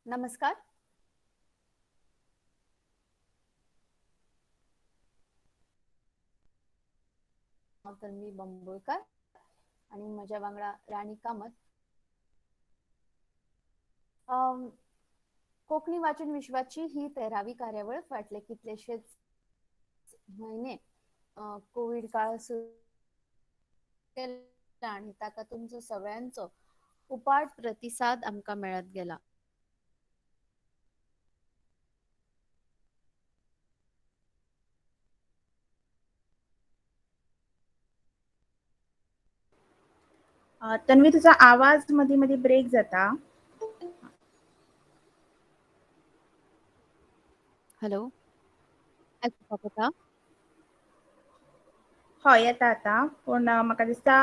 नमस्कार. हांव तन्वी बांबोळकार आनी म्हज्या वांगडा राणी कामत. कोंकणी वाचन विश्वाची ही 13वी कार्यावळ. फाटले कितलेशेच म्हयने कोवीड काळ सुरू केला आनी ताका तुमचो सगळ्यांचो उपाट प्रतिसाद आमकां मेळत गेला. तन्वी, तुझा आवाज मध्ये मध्ये ब्रेक जाता. हॅलो, आयकुपाक येता? हय येता आता, पूण म्हाका दिसता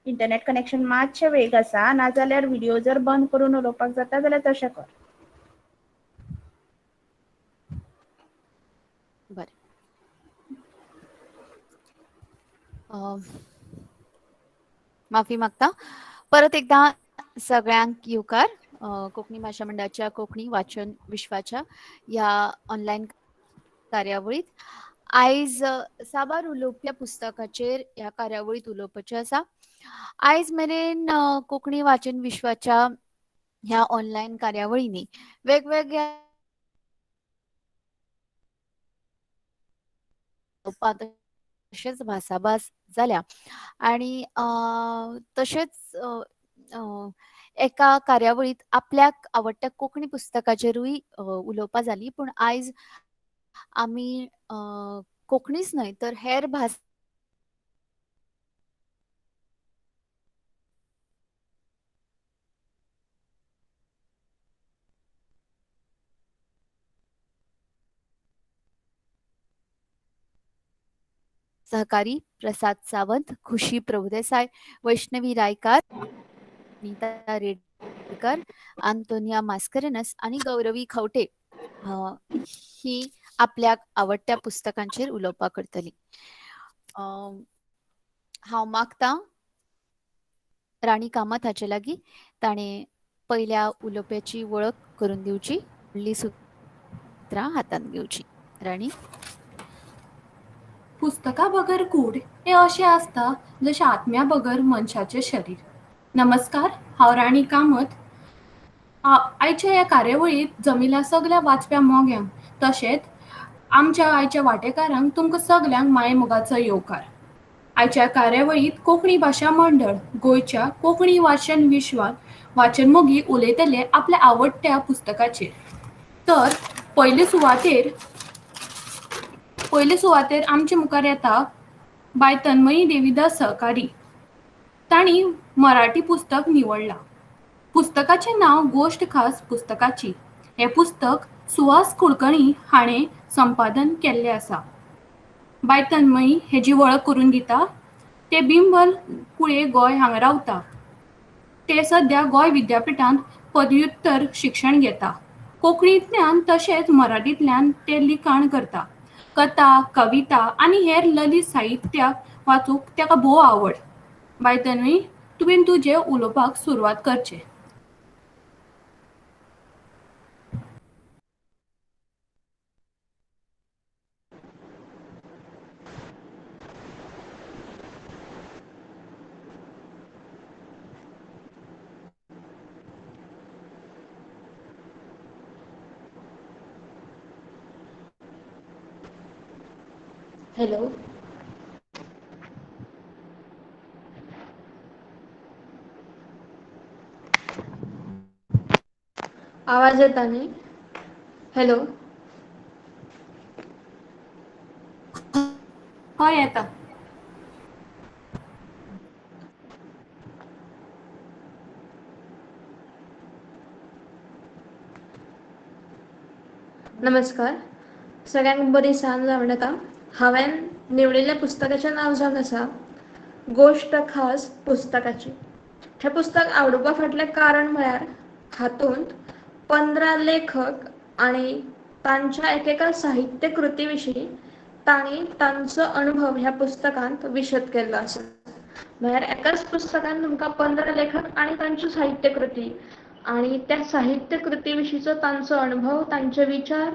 इंटरनेट कनेक्शन मातशें वेग आसा, नाजाल्यार व्हिडिओ जर बंद करून उलोवपाक जाता जाल्यार तशें कर. बरें. माफी मागता. परत एकदा सगळ्यांक येवकार कोंकणी भाशा मंडळाच्या कोंकणी वाचन विश्वाच्या ह्या ऑनलायन कार्यावळीत. आयज साबार उलोवप्या पुस्तकाचेर ह्या कार्यावळीत उलोवपाचें आसा. आयज मेरेन कोंकणी वाचन विश्वाच्या ह्या ऑनलायन कार्यावळींनी वेगवेगळ्या तशेंच भासाभास जाल्या आनी तशेंच एका कार्यावळीत आपल्याक आवडट्या कोंकणी पुस्तकाचेरूय उलोवपां जाली. पूण आयज आमी कोंकणीच न्हय तर हेर भास सहकारी प्रसाद सावंत, खुशी प्रभुदेसाय, वैष्णवी रायकार, नीता रेडकर, आंतोनिया मास्करेनस आनी गौरवी खवटे ही आपल्याक आवडट्या पुस्तकांचेर उलोवपाक करतली. हांव मागता राणी कामत हाचे लागीं ताणें पयल्या उलोवप्याची वळख करून दिवची, व्हडली सुत्रां हातांत घेवची. राणी. पुस्तका बगर कूड हें अशें आसता जशें आत्म्या बगर मनशाचें शरीर. नमस्कार, हांव राणी कामत. आयच्या ह्या कार्यावळींत जमिल्ल्या सगल्या वाचप्या मोग्यांक तशेंच आमच्या आयच्या वांटेकारांक तुमकां सगल्यांक मायेमोगाचो येवकार. आयच्या कार्यावळींत कोंकणी भाशा मंडळ गोंयच्या कोंकणी वाचन विश्वांत वाचनमोगी उलयतले आपल्या आवडट्या पुस्तकाचेर. तर पयले सुवातेर आमचे मुखार येता बाय तन्मयी देविदास सहकारी. तांणी मराठी पुस्तक निवडलां. पुस्तकाचें नांव गोश्ट खास पुस्तकाची. हें पुस्तक सुहास कुलकर्णी हाणें संपादन केल्लें आसा. बाय तन्मयी हेजी वळख करून दिता. ते बिंबल कुळे गोंय हांगा रावता. ते सद्या गोंय विद्यापिठांत पदव्युत्तर शिक्षण घेता. कोंकणींतल्यान तशेंच मराठींतल्यान ते लिखाण करता. कथा, कविता आनी हेर ललित साहित्याक वाचूंक ताका भोव आवड. बाय तन्वी, तुवें तुजें उलोवपाक सुरवात करचें. हॅलो, आवाज येता न्ही? हॅलो. हय येता. नमस्कार, सगळ्यांक बरी सांज जावन येता. हांवें निवडिल्ल्या पुस्तकाचें नांव जावन आसा गोश्ट खास पुस्तकाची. हें पुस्तक आवडपा फाटलें कारण म्हळ्यार हातूंत 15 लेखक आनी तांच्या एकेका साहित्य कृती विशीं तांणी तांचो अणभव ह्या पुस्तकांत विशद केल्लो आसा. म्हळ्यार एकाच पुस्तकान तुमकां 15 लेखक आनी तांच्यो साहित्यकृती आनी त्या साहित्य कृती विशींचो तांचो अणभव, तांचे विचार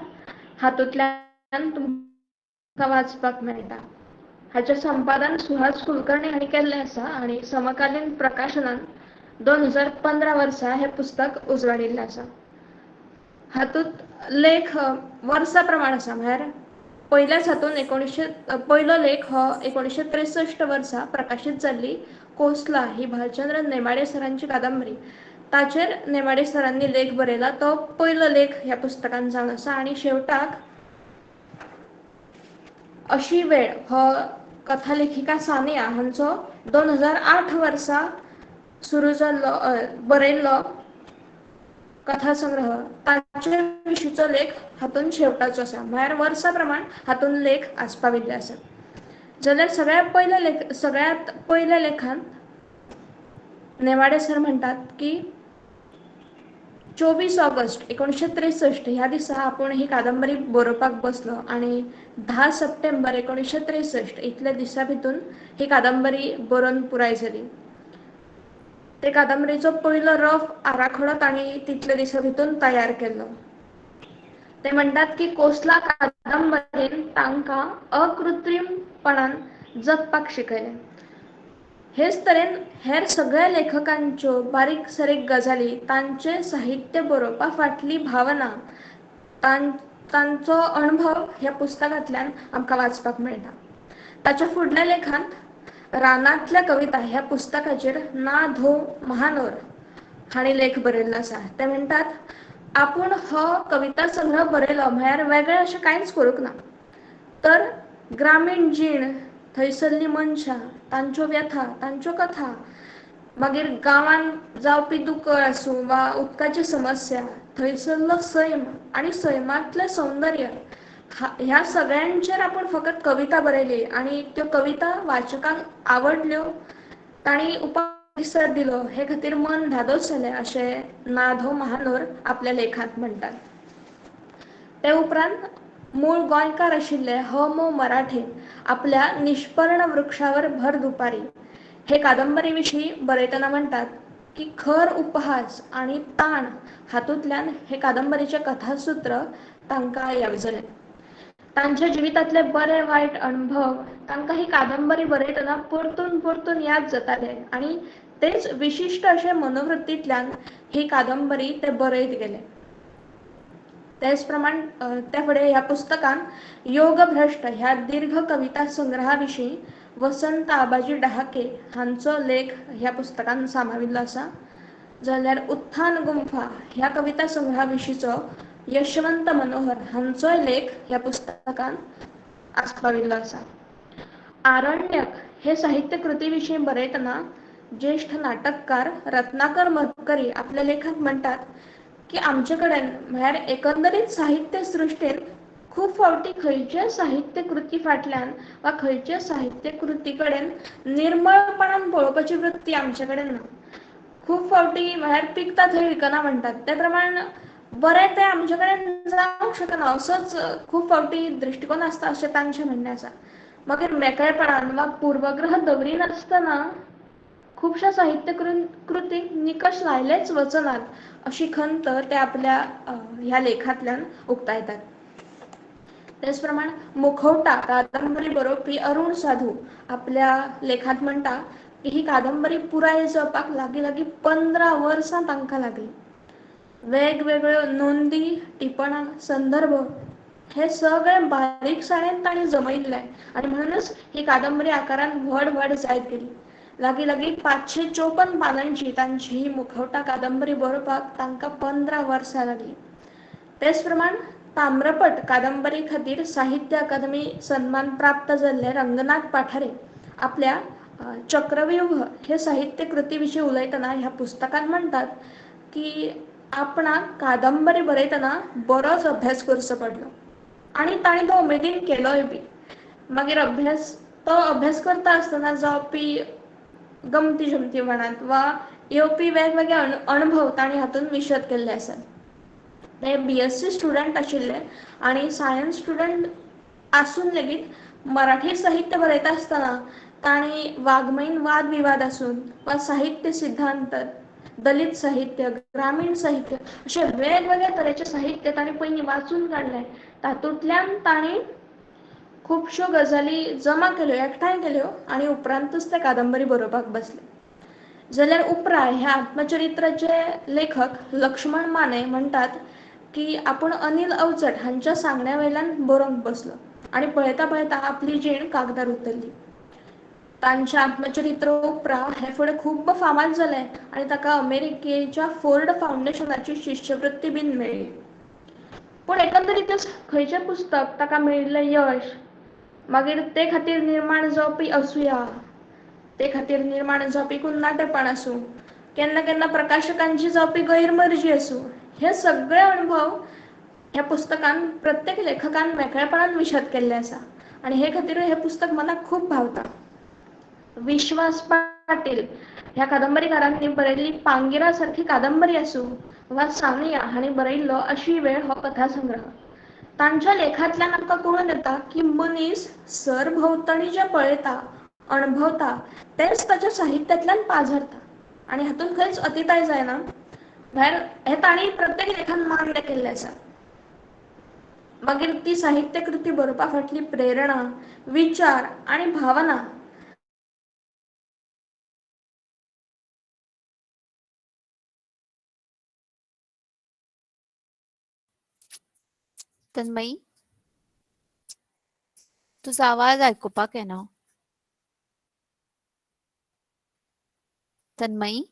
हातूंतल्यान तुमकां वाचपाक मेळटा. हाचें संपादन सुहास कुलकर्णी हांणी केल्लें आसा आनी समकालीन प्रकाशनान 2015 वर्सा हें पुस्तक उजवाडिल्लें आसा. हातूंत लेख वर्सा प्रमाण आसा, म्हळ्यार पयल्याच हातूंत पयलो लेख हो 1963 वर्सा प्रकाशीत जाल्ली कोसला ही भालचंद्र नेमाडे सरांची कादंबरी, ताचेर नेमाडे सरांनी लेख बरयला, तो पयलो लेख ह्या पुस्तकान जावन आसा. आनी शेवटाक अशी वेळ हो कथा लेखिका सानिया हांचो 2008 वर्सा सुरू जाल्लो बरयल्लो कथा संग्रह, ताचे विशींचो लेख हातूंत शेवटाचो आसा. म्हळ्यार वर्सा प्रमाण हातूंत लेख आस्पाविल्ले आसात. जाल्यार सगळ्यांत पयल्या लेखांत नेमाडे सर म्हणटात की 24 ऑगस्ट 1963 ह्या दिसा आपूण ही कादंबरी बरोवपाक बसलो आनी 10 सप्टेंबर 1963 इतल्या दिसा भितून ही कादंबरी बरोवन पुराय जाली. ते कादंबरीचो पयलो रफ आराखडो तांणी तितले दिसा भितून तयार केल्लो. ते म्हणटात की कोसला कादंबरीन तांकां अकृत्रीमपणान जगपाक शिकयलें. हेच तरेन हेर सगळ्या लेखकांच्यो बारीक सारीक गजाली, तांचें साहित्य बरोवपा फाटली भावना, तांचो अणभव ह्या पुस्तकांतल्यान आमकां वाचपाक मेळटा. ताच्या फुडल्या लेखांत रानांतल्या कविता ह्या पुस्तकाचेर ना धो महानोर हांणी लेख बरयल्लो आसा. ते म्हणटात आपूण हो कविता संग्रह बरयलो म्हळ्यार वेगळें अशें कांयच करूंक ना, तर ग्रामीण जीण, थंयसरलीं मनशां, तांच्यो व्यथा, तांच्यो कथा, मागीर गांवांत जावपी दुकळ आसूं वा उदकाची समस्या, थंयसरलो सैम आनी सैमांतलें सौंदर्य, ह्या सगळ्यांचेर आपूण फकत कविता बरयली आनी त्यो कविता वाचकांक आवडल्यो, तांणी उपहार दिलो, हे खातीर मन धादोस जालें अशें ना धो महानोर आपल्या लेखांत म्हणटात. ते उपरांत मूळ गोंयकार आशिल्ले ह मो मराठे आपल्या निष्पर्ण वृक्षावर भर दुपारी हे कादंबरी विशीं बरयतना म्हणटात की खर उपहास आनी ताण हातूंतल्यान हे कादंबरीचें कथासूत्र तांकां येवजलें. तांच्या जिवितांतले बरे वायट अणभव तांकां ही कादंबरी बरयतना परतून परतून याद जाताले आनी तेच विशिश्ट अशे मनोवृत्तींतल्यान ही कादंबरी ते बरयत गेले. तेच प्रमाण त्या फुडें ह्या पुस्तकान योगभ्रष्ट ह्या दीर्घ कविता संग्रहा विशीं वसंत आबाजी डहाके हांचो लेख ह्या पुस्तकान सामाविल्लो आसा. जाल्यार उत्थान गुंफा ह्या कविता संग्रहा विशींचो यशवंत मनोहर हांचोय लेख ह्या पुस्तकान आस्पाविल्लो आसा. आरण्यक हे साहित्य कृती विशीं बरयतना ज्येष्ठ नाटककार रत्नाकर मतकरी आपल्या लेखांत म्हणटात की आमचे कडेन म्हळ्यार एकंदरीत साहित्य सृश्टीन खूब फावटी खंयच्याय साहित्य कृती फाटल्यान वा खंयच्याय साहित्य कृती कडेन निर्मळपणान पळोवपाची वृत्ती आमचे कडेन ना. खूब फावटी म्हळ्यार पिकता थंय विकना म्हणटात, ते प्रमाण बरें तें आमचे कडेन जावंक शकना असोच खूब फावटी दृश्टिकोन आसता अशें तांचें म्हणणें आसा. मागीर मेकळेपणान वा पूर्वग्रह दवरिनासतना खुबश्या साहित्य कृतीक निकश लायलेच वचनात अशी खंत ते आपल्या ह्या लेखांतल्यान उक्तायतात. तेच प्रमाण मुखवटा कादंबरी बरोवपी अरुण साधू आपल्या लेखांत म्हणटा की ही कादंबरी पुराय जावपाक लागीं लागीं 15 वर्सां तांकां लागलीं. वेगवेगळ्यो नोंदी, टिपणां, संदर्भ हे सगळे बारीकसाणेन तांणी जमयिल्ले आनी म्हणूनच ही कादंबरी आकारान व्हड व्हड जायत गेली. लागीं लागीं 554 पानांची तांची ही मुखवटा कादंबरी बरोवपाक तांकां 15 वर्सां लागलीं. तेच प्रमाण ताम्रपट कादंबरी खातीर साहित्य अकादमी सन्मान प्राप्त जाल्ले रंगनाथ पाठारे आपल्या चक्रव्यूह हे साहित्य कृती विशीं उलयतना ह्या पुस्तकांत म्हणटात की आपणाक कादंबरी बरयतना बरोच अभ्यास करचो पडलो आनी तांणी तो उमेदीन केलोय बी. मागीर तो अभ्यास करता आसतना जावपी गमती जमती म्हणात वा येवपी वेगवेगळे अणभव तांणी हातूंत विशद केल्ले आसात. ते BSc student आशिल्ले आनी सायन्स स्टुडंट आसून लेगीत मराठी साहित्य बरयता आसतना तांणी वाङ्मयीन वाद विवाद आसून वा साहित्य सिद्धांत दलित साहित्य, ग्रामीण साहित्य अशें वेगवेगळ्या तरेचें साहित्य तांणी पयलीं वाचून काडलें. तातूंतल्यान तांणी खुबश्यो गजाली जमा केल्यो, एकठांय केल्यो आनी उपरांतच ते कादंबरी बरोवपाक बसले. जाल्यार उपरा ह्या आत्मचरित्राचे लेखक लक्ष्मण माने म्हणटात की आपूण अनिल अवचट हांच्या सांगण्या वयल्यान बरोवंक बसलो आनी पळयता पळयता आपली जीण कागदार उतरली. तांचें आत्मचरित्र उपरा हें फुडें खूब्ब फामाद जालें आनी ताका अमेरिकेच्या फोर्ड फावंडेशनाची शिश्यवृत्ती बीन मेळ्ळी. पूण एकंदरीतच खंयचें पुस्तक ताका मेळिल्लें यश, मागीर ते खातीर निर्माण जावपी असूया, ते खातीर निर्माण जावपी कुन्नाटेपण आसूं, केन्ना केन्ना प्रकाशकांची जावपी गैरमर्जी आसूं, हे सगळे अणभव ह्या पुस्तकान प्रत्येक लेखकान मेकळेपणान विशद केल्ले आसा आनी हे खातीरूय हें पुस्तक मनाक खूब भावता. विश्वास पाटील ह्या कादंबरीकारांनी बरयल्ली पांगिरा सारकी कादंबरी आसूं वा सानिया हांणी बरयल्लो अशी वेळ हो कथासंग्रह, तांच्या लेखांतल्यान आमकां कळून येता की मनीस सरभोंवतणी जें पळयता, अणभवता तेंच ताच्या साहित्यांतल्यान पाझरता आनी हातूंत खंयच अतिताय जायना. भायर हें तांणी प्रत्येक लेखान मान्य केल्लें आसा. मागीर ती साहित्यकृती बरोवपा फाटली प्रेरणा, विचार आनी भावना तन्मयी, तुजो आवाज आयकुपाक येना. तन्मयी,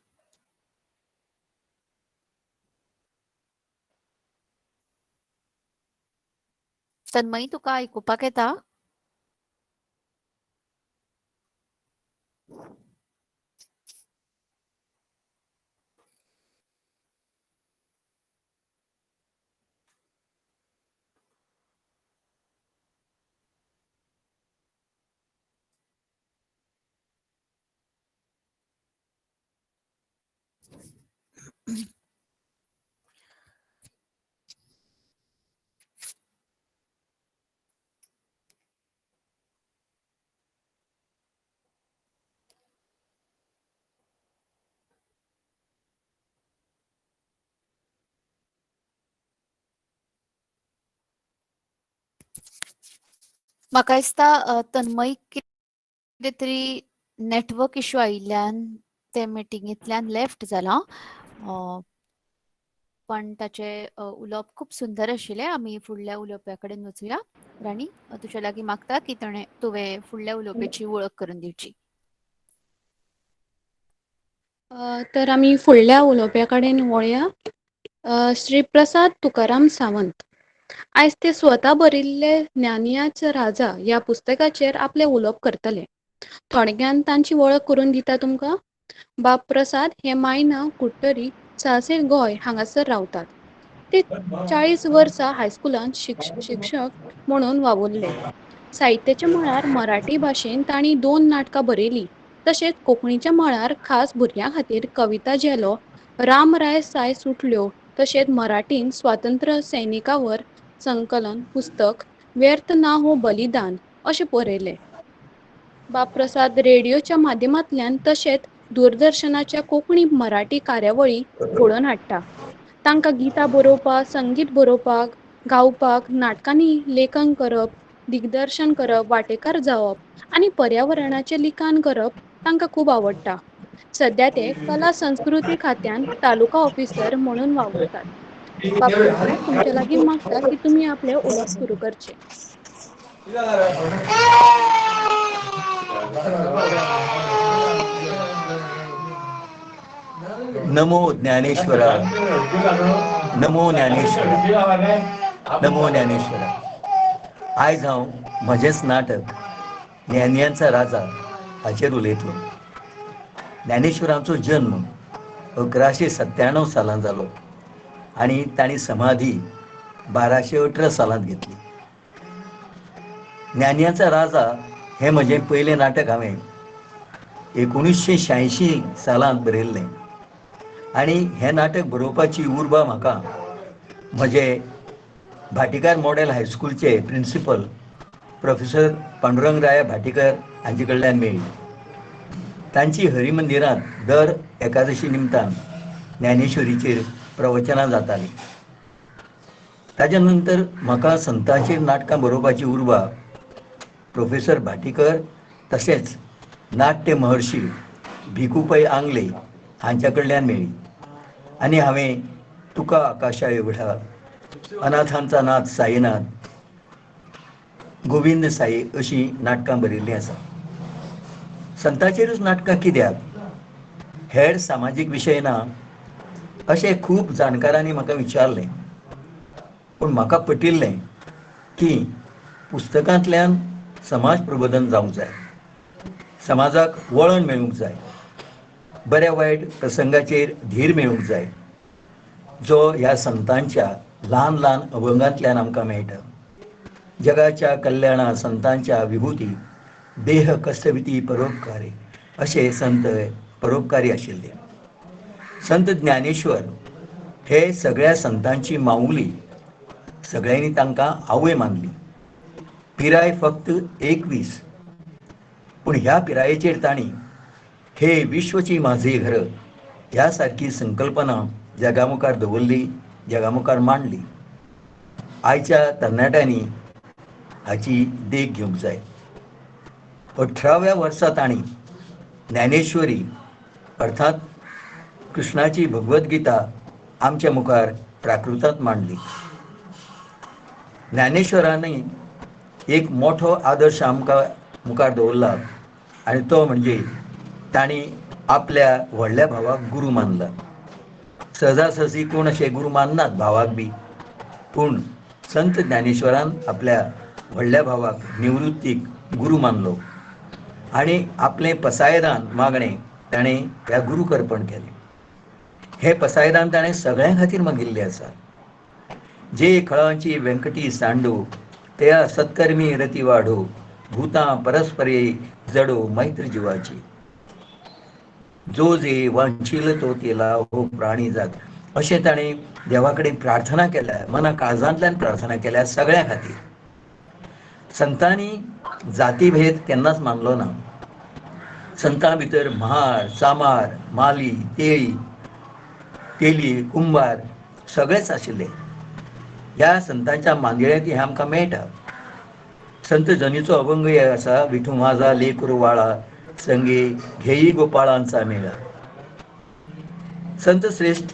तन्मयी तुका आयकुपाक येता? म्हाका दिसता तन्मयी कितें तरी नेटवर्क इश्यू आयिल्ल्यान ते मिटिंगेंतल्यान लेफ्ट जाला. पण ताचे उलोवप खूब सुंदर आशिल्लें. आमी फुडल्या उलोवप्या कडेन वचुया. राणी, तुज्या लागीं मागता की ताणें तुवें फुडल्या उलोवप्याची वळख करून दिवची. तर आमी फुडल्या उलोवप्या कडेन वळया. श्री प्रसाद तुकाराम सावंत आयज ते स्वता बरयल्ले ज्ञानियाच राजा ह्या पुस्तकाचेर आपलें उलोवप करतले. थोडक्यान तांची वळख करून दिता तुमकां. बाब प्रसाद हे मायना कुडटरी साळसेर गोंय हांगासर रावतात. ते 40 वर्सां हायस्कुलांत शिक्षक म्हणून वावुरले. साहित्याच्या मळार मराठी भाशेन तांणी 2 नाटकां बरयलीं. तशेंच कोंकणीच्या मळार खास भुरग्यां खातीर कविता झेलो रामराय साय सुटल्यो, तशेंच मराठीन स्वातंत्र्य सैनिकावर संकलन पुस्तक व्यर्थ ना हो बलिदान अशें बरयलें. बाब प्रसाद रेडियोच्या माध्यमांतल्यान तशेंच दूरदर्शनाच्या कोंकणी मराठी कार्यावळी घडोवन हाडटा. तांकां गितां बरोवपाक, संगीत बरोवपाक, गावपाक, नाटकांनी लेखन करप, दिग्दर्शन करप, वांटेकार जावप आनी पर्यावरणाचें लिखाण करप तांकां खूब आवडटा. सद्या ते कला संस्कृती खात्यान तालुका ऑफिसर म्हणून वावुरतात. बाब प्रसाद, तुमचे लागीं मागता की तुमी आपलें उलोवप सुरू करचें. नमो ज्ञानेश्वरा, नमो ज्ञानेश्वरा, नमो ज्ञानेश्वरा. आयज हांव म्हजेंच नाटक ज्ञानियांचा राजा हाचेर उलयतलो. ज्ञानेश्वरांचो जन्म 1197 सालांत जालो आनी तांणी समाधी 1218 सालांत घेतली. ज्ञानियांचा राजा हें म्हजें पयलें नाटक हांवें 1986 सालांत बरयल्लें आनी हें नाटक बरोवपाची उर्बा म्हाका म्हजे भाटीकार मॉडेल हायस्कुलचे प्रिंसिपल प्रोफेसर पांडुरंगराया भाटीकर हांचे कडल्यान मेळ्ळी. तांची हरिमंदिरांत दर एकादशी निमतान ज्ञानेश्वरीचेर प्रवचनां जातालीं. ताज्या नंतर म्हाका संतांचेर नाटकां बरोवपाची उर्बा प्रोफेसर भाटीकर तशेंच नाट्य महर्शी भिकू पै आंगले हांच्या कडल्यान मेळ्ळी आनी हांवें तुका आकाशा एवढा, अनाथांचा नाथ साईनाथ, गोविंद साई अशीं नाटकां बरयल्लीं आसा. संताचेरूच नाटकां कित्याक, हेर सामाजीक विशय ना अशें खूब जाणकारांनी म्हाका विचारलें. पूण म्हाका पटिल्लें की पुस्तकांतल्यान समाज प्रबोधन जावंक जाय, समाजाक वळण मेळूंक जाय, बऱ्या वायट प्रसंगाचेर धीर मेळूंक जाय, जो ह्या संतांच्या ल्हान ल्हान अभंगांतल्यान आमकां मेळटा. जगाच्या कल्याणा संतांच्या विभुती, देह कष्टविती परोपकारी अशे संत परोपकारी आशिल्ले. संत ज्ञानेश्वर हे सगळ्या संतांची माऊली, सगळ्यांनी तांकां आवय मानली. पिराय फक्त 21, पूण ह्या पिरायेचेर तांणी हे विश्वची माझे घर ह्या सारकी संकल्पना जगा मुखार दवरली, जगा मुखार मांडली. आयच्या तरणाट्यांनी हाची देख घेवंक जाय. 18व्या वर्सा तांणी ज्ञानेश्वरी अर्थात कृष्णाची भगवद्गीता आमच्या मुखार प्राकृतांत मांडली. ज्ञानेश्वरांनी एक मोठो आदर्श आमकां मुखार दवरला आनी तो म्हणजे तांणी आपल्या व्हडल्या भावाक गुरू मानला. सहजासहजी कोण अशे गुरू माननात भावाक बी, पूण संत ज्ञानेश्वरान आपल्या व्हडल्या भावाक निवृत्तीक गुरू मानलो आनी आपलें पसायदान मागणें ताणें ह्या गुरूक अर्पण केलें. हें पसायदान ताणें सगळ्यां खातीर मागिल्लें आसा. जे खळांची व्यंकटी सांडो, त्या सत्कर्मी रती वाडो, भूतां परस्परे जडो मैत्र जिवाची, जो जे वांशील तो तेला हो प्राणी जात, अशें ताणें देवा कडेन प्रार्थना केल्या, मना काळजांतल्यान प्रार्थना केल्या सगळ्यां खातीर. संतांनी जातीभेद केन्नाच मानलो ना. संतां भितर म्हार, चामार, माली, तेळी, तेली, कुंभार सगळेच आशिल्ले. ह्या संतांच्या मांदिळ्यांत हें आमकां मेळटा. संत जनीचो अभंग हे आसा, विठू माझा लेकरू वाळा संगे घेई गोपाळांचा मेळा. संत श्रेश्ठ,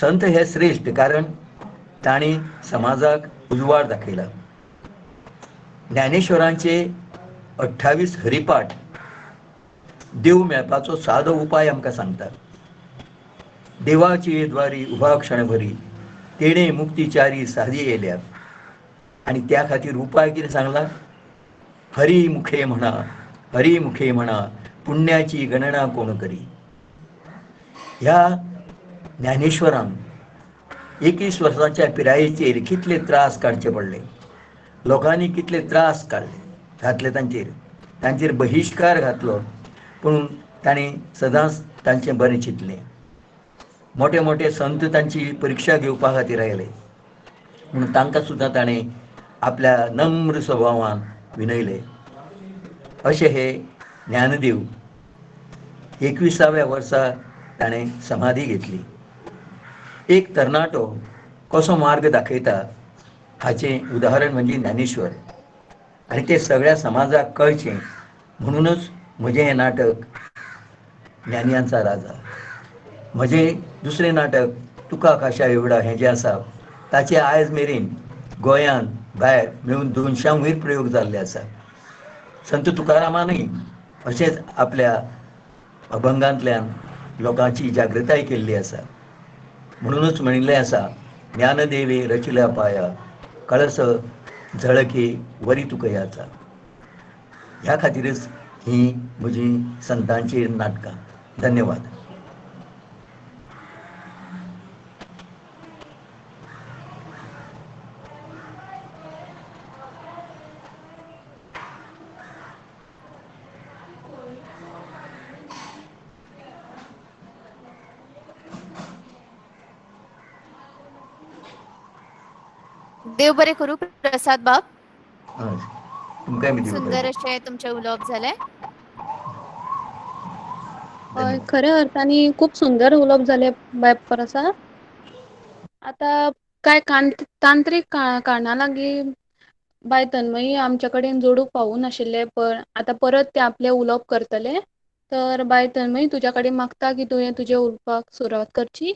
संत हे श्रेश्ठ कारण तांणी समाजाक उजवाड दाखयला. ज्ञानेश्वरांचे 28 हरिपाठ देव मेळपाचो सादो उपाय आमकां सांगतात. देवाची द्वारी उभा क्षणभरी, तेणे मुक्तीचारी साधी येल्या. आनी त्या खातीर उपाय कितें सांगला, हरी मुखे म्हणा, हरी मुखे म्हणा, पुण्याची गणना कोण करी. ह्या ज्ञानेश्वरान 21 वर्सांच्या पिरायेचेर कितले त्रास काडचे पडले, लोकांनी कितले त्रास काडले घातले तांचेर, तांचेर बहिश्कार घातलो, पूण तांणी सदांच तांचें बरें चिंतलें. मोठे मोठे संत तांची परिक्षा घेवपा खातीर आयले, म्हणून तांकां सुद्दां ताणें आपल्या नम्र स्वभावान विनयले. अशे हे ज्ञानदेव 21व्या वर्सा ताणें समाधी घेतली. एक तरणाटो कसो मार्ग दाखयता हाचें उदाहरण म्हणजे ज्ञानेश्वर, आनी तें सगळ्या समाजाक कळचें म्हणूनच म्हजें हें नाटक ज्ञानियांचा राजा. म्हजें दुसरें नाटक तुका आकाशा एवढा हें जें आसा ताचे आयज मेरेन गोंयांत भायर मेळून 200 वयर प्रयोग जाल्ले आसा. संत तुकारामानूय अशेंच आपल्या अभंगांतल्यान लोकांची जागृताय केल्ली आसा. म्हणूनच म्हणिल्लें आसा, ज्ञानदेवे रचिल्या पाया, कळस झळके वरी तुकयाचा. ह्या खातीरच ही म्हजी संतांचीर नाटकां. धन्यवाद. देव बरें करूं प्रसाद बाब. तुमकांय बी देव सुंदर बरें. अशें तुमचें उलोवप जालें. हय, खऱ्या अर्थानी खूब सुंदर उलोवप जालें बाय प्रसाद. आतां कांय तांत्रीक कारणा लागीं बाय तन्मयी आमच्या कडेन जोडूंक पावूं नाशिल्ले, पण आतां परत ते आपलें उलोवप करतले. तर बाय तन्मयी, तुज्या कडेन मागता की तुवें तुजें उलोवपाक सुरवात करची.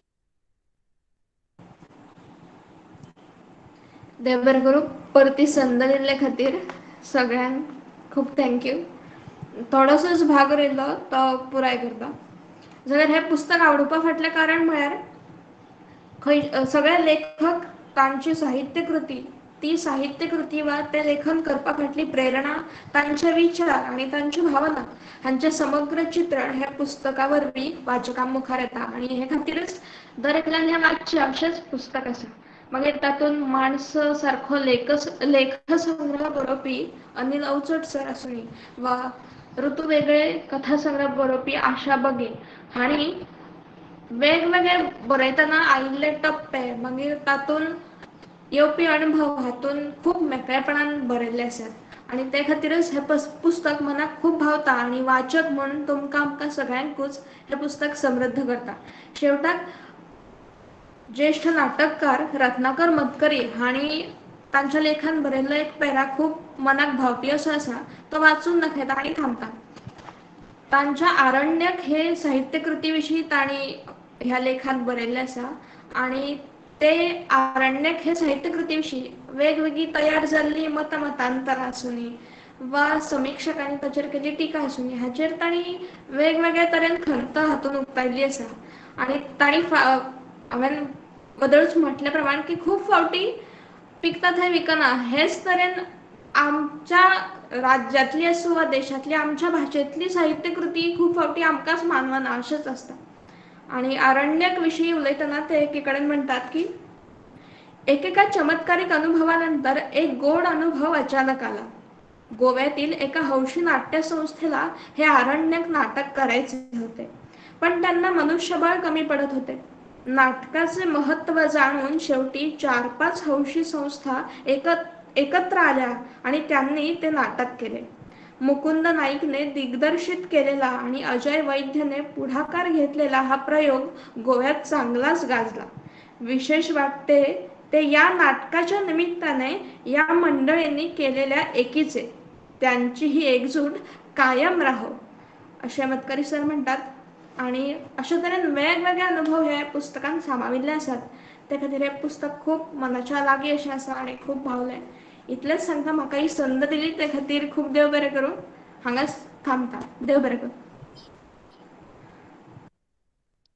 देव बरें करूं, परती संद दिल्ले खातीर सगळ्यांक खूब thank you. थोडोसोच भाग उरिल्लो तो पुराय करता. जाल्यार हें पुस्तक आवडपा फाटलें कारण म्हळ्यार खंय सगळे लेखक तांची साहित्यकृती, ती साहित्यकृती वा तें लेखन करपा फाटली प्रेरणा, तांचे विचार आनी तांच्यो भावना हांचें समग्र चित्रण ह्या पुस्तका वरवीं वाचकां मुखार येता आनी हे खातीरच दर एकल्यान हें वाचचें अशेंच पुस्तक आसा. मागीर तातूंत माणस सारको लेखसंग्रह बरोवपी अनिल अवचट सर आसुनी वा ऋतू वेगळे कथासंग्रह बरोवपी आशा बगे हांणी वेगवेगळे बरयतना आयिल्ले टप्पे, मागीर तातूंत येवपी अणभव हातूंत खूब मेकळेपणान बरयल्ले आसात आनी ते खातीरच हें पुस्तक मनाक खूब भावता आनी वाचक म्हूण तुमकां आमकां सगळ्यांकूच हें पुस्तक समृद्ध करता. शेवटाक ज्येश्ठ नाटककार रत्नाकर मतकरी हांणी तांच्या लेखान बरयल्लो एक पॅरा खूब मनाक भावपी असो आसा, तो वाचून दाखयता आनी थांबता. तांच्या आरण्यक हे साहित्यकृती विशीं तांणी ह्या लेखांत बरयल्लें आसा आनी ते आरण्यक हे साहित्यकृती विशीं वेगवेगळी तयार जाल्ली मतां मतांतरां आसुनी वा समिक्षकांनी ताचेर केल्ली टिका आसुनी हाचेर तांणी वेगवेगळ्या तरेन खंत हातूंत उक्तायल्ली आसा. आनी तांणी हांवें वदळूच म्हटल्या प्रमाण की खूब फावटी पिकता थंय विकना हेच तरेन आमच्या राज्यांतली आसूं वा देशांतली आमच्या भाशेंतली साहित्यकृती खूब फावटी आमकांच मानवना अशेंच आसता. आनी आरण्यक विशीं उलयतना ते एके कडेन म्हणटात की एकेका चमत्कारिक अनुभवानंतर एक गोड अनुभव अचानक आला. गोव्यातील एका हौशी नाट्यसंस्थेला हे आरण्यक नाटक करायचे होते, पण त्यांना मनुष्यबळ कमी पडत होते. नाटकाचे महत्व जाणून शेवटी 4-5 हौशी संस्था एकत्र आल्या आणि त्यांनी ते नाटक केले. मुकुंद नाईकने दिग्दर्शित केलेला आणि अजय वैद्यने पुढाकार घेतलेला हा प्रयोग गोव्यात चांगलाच गाजला. विशेष वाटते ते या नाटकाच्या निमित्ताने या मंडळींनी केलेल्या एकीचे, त्यांची ही एकजूट कायम राहो असे मतकरी सर म्हणटात. आनी अशे तरेन वेगवेगळे अनुभव हे पुस्तकान सामाविल्ले आसात, ते खातीर हें पुस्तक खूब मनाच्या लागीं अशें आसा आनी खूब भावलें. इतलेंच सांगता, म्हाका ही संद दिली ते खातीर खूब देव बरें करूं. हांगाच थांबता, देव बरें करूं.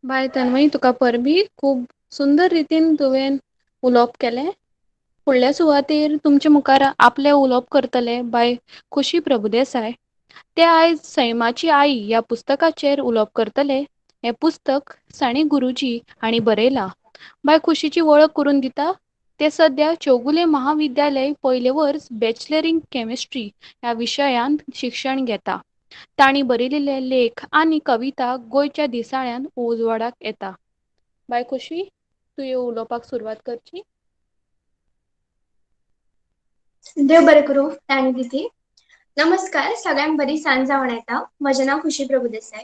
बाय तन्मयी, तुका परबी, खूब सुंदर रितीन तुवें उलोवप केलें. फुडल्या सुवातेर तुमचे मुखार आपलें उलोवप करतले बाय खुशी प्रभुदेसाय. ते आयज सैमाची आई ह्या पुस्तकाचेर उलोवप करतले. हें पुस्तक साने गुरुजी हांणी बरयलां. बाय खुशीची वळख करून दिता. ते सद्या चौगुले महाविद्यालय पयले वर्स बॅचलर इन केमिस्ट्री ह्या विशयांत शिक्षण घेता. तांणी बरयलेले लेख आनी कविता गोंयच्या दिसाळ्यान उजवाडाक येता. बाय खुशी, तुवें उलोवपाक सुरवात करची. देव बरें करूं ताणी दिदी. नमस्कार, सगळ्यांक बरी सांज जावन येता. म्हजें नांव खुशी प्रभुदेसाय.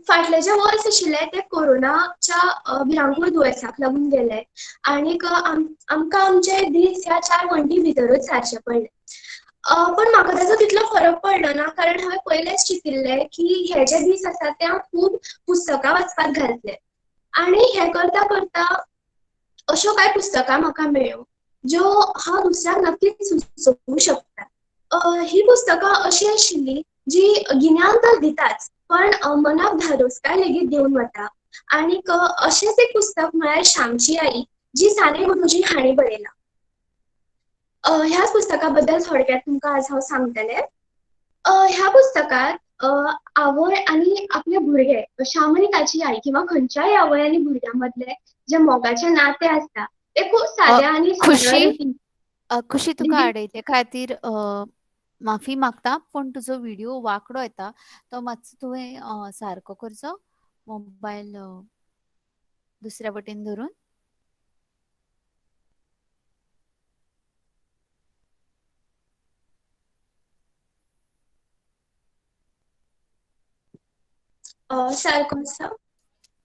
फाटलें जें वर्स आशिल्लें तें कोरोनाच्या भिरांकूळ दुयेंसाक लागून गेलें आनीक आमकां आमचे दीस ह्या 4 वण्टी भितरूच सारचे पडले. पण म्हाका ताजो तितलो फरक पडलो ना, कारण हांवें पयलेंच चिंतिल्लें की हे जे दीस आसा ते हांव खूब पुस्तकां वाचपाक घातले आनी हें करता करता अश्यो कांय पुस्तकां म्हाका मेळ्ळ्यो ज्यो हांव दुसऱ्यांक नक्कीच सुचोवंक शकता. ही पुस्तकां अशी आशिल्ली जी गिन्यान तर दिताच पण मनाक धादोसकाय लेगीत दिवन वता. आनीक अशेंच एक पुस्तक म्हळ्यार श्यामची आई, जी साने गुरुजी हांणी बरयलां. ह्याच पुस्तका बद्दल थोडक्यात तुमकां आज हांव सांगतलें. ह्या पुस्तकांत आवय आनी आपले भुरगे, श्याम आनी ताची आई किंवा खंयच्याय आवय आनी भुरग्यां मदले जे मोगाचे नाते आसता ते खूब साद्या आनी खुशी खुशी तुका आडयले खातीर माफी मागता, पूण तुजो व्हिडिओ वांकडो येता, तो मातसो तुवें सारको करचो, मोबायल दुसऱ्या वटेन धरून. सारको आसा?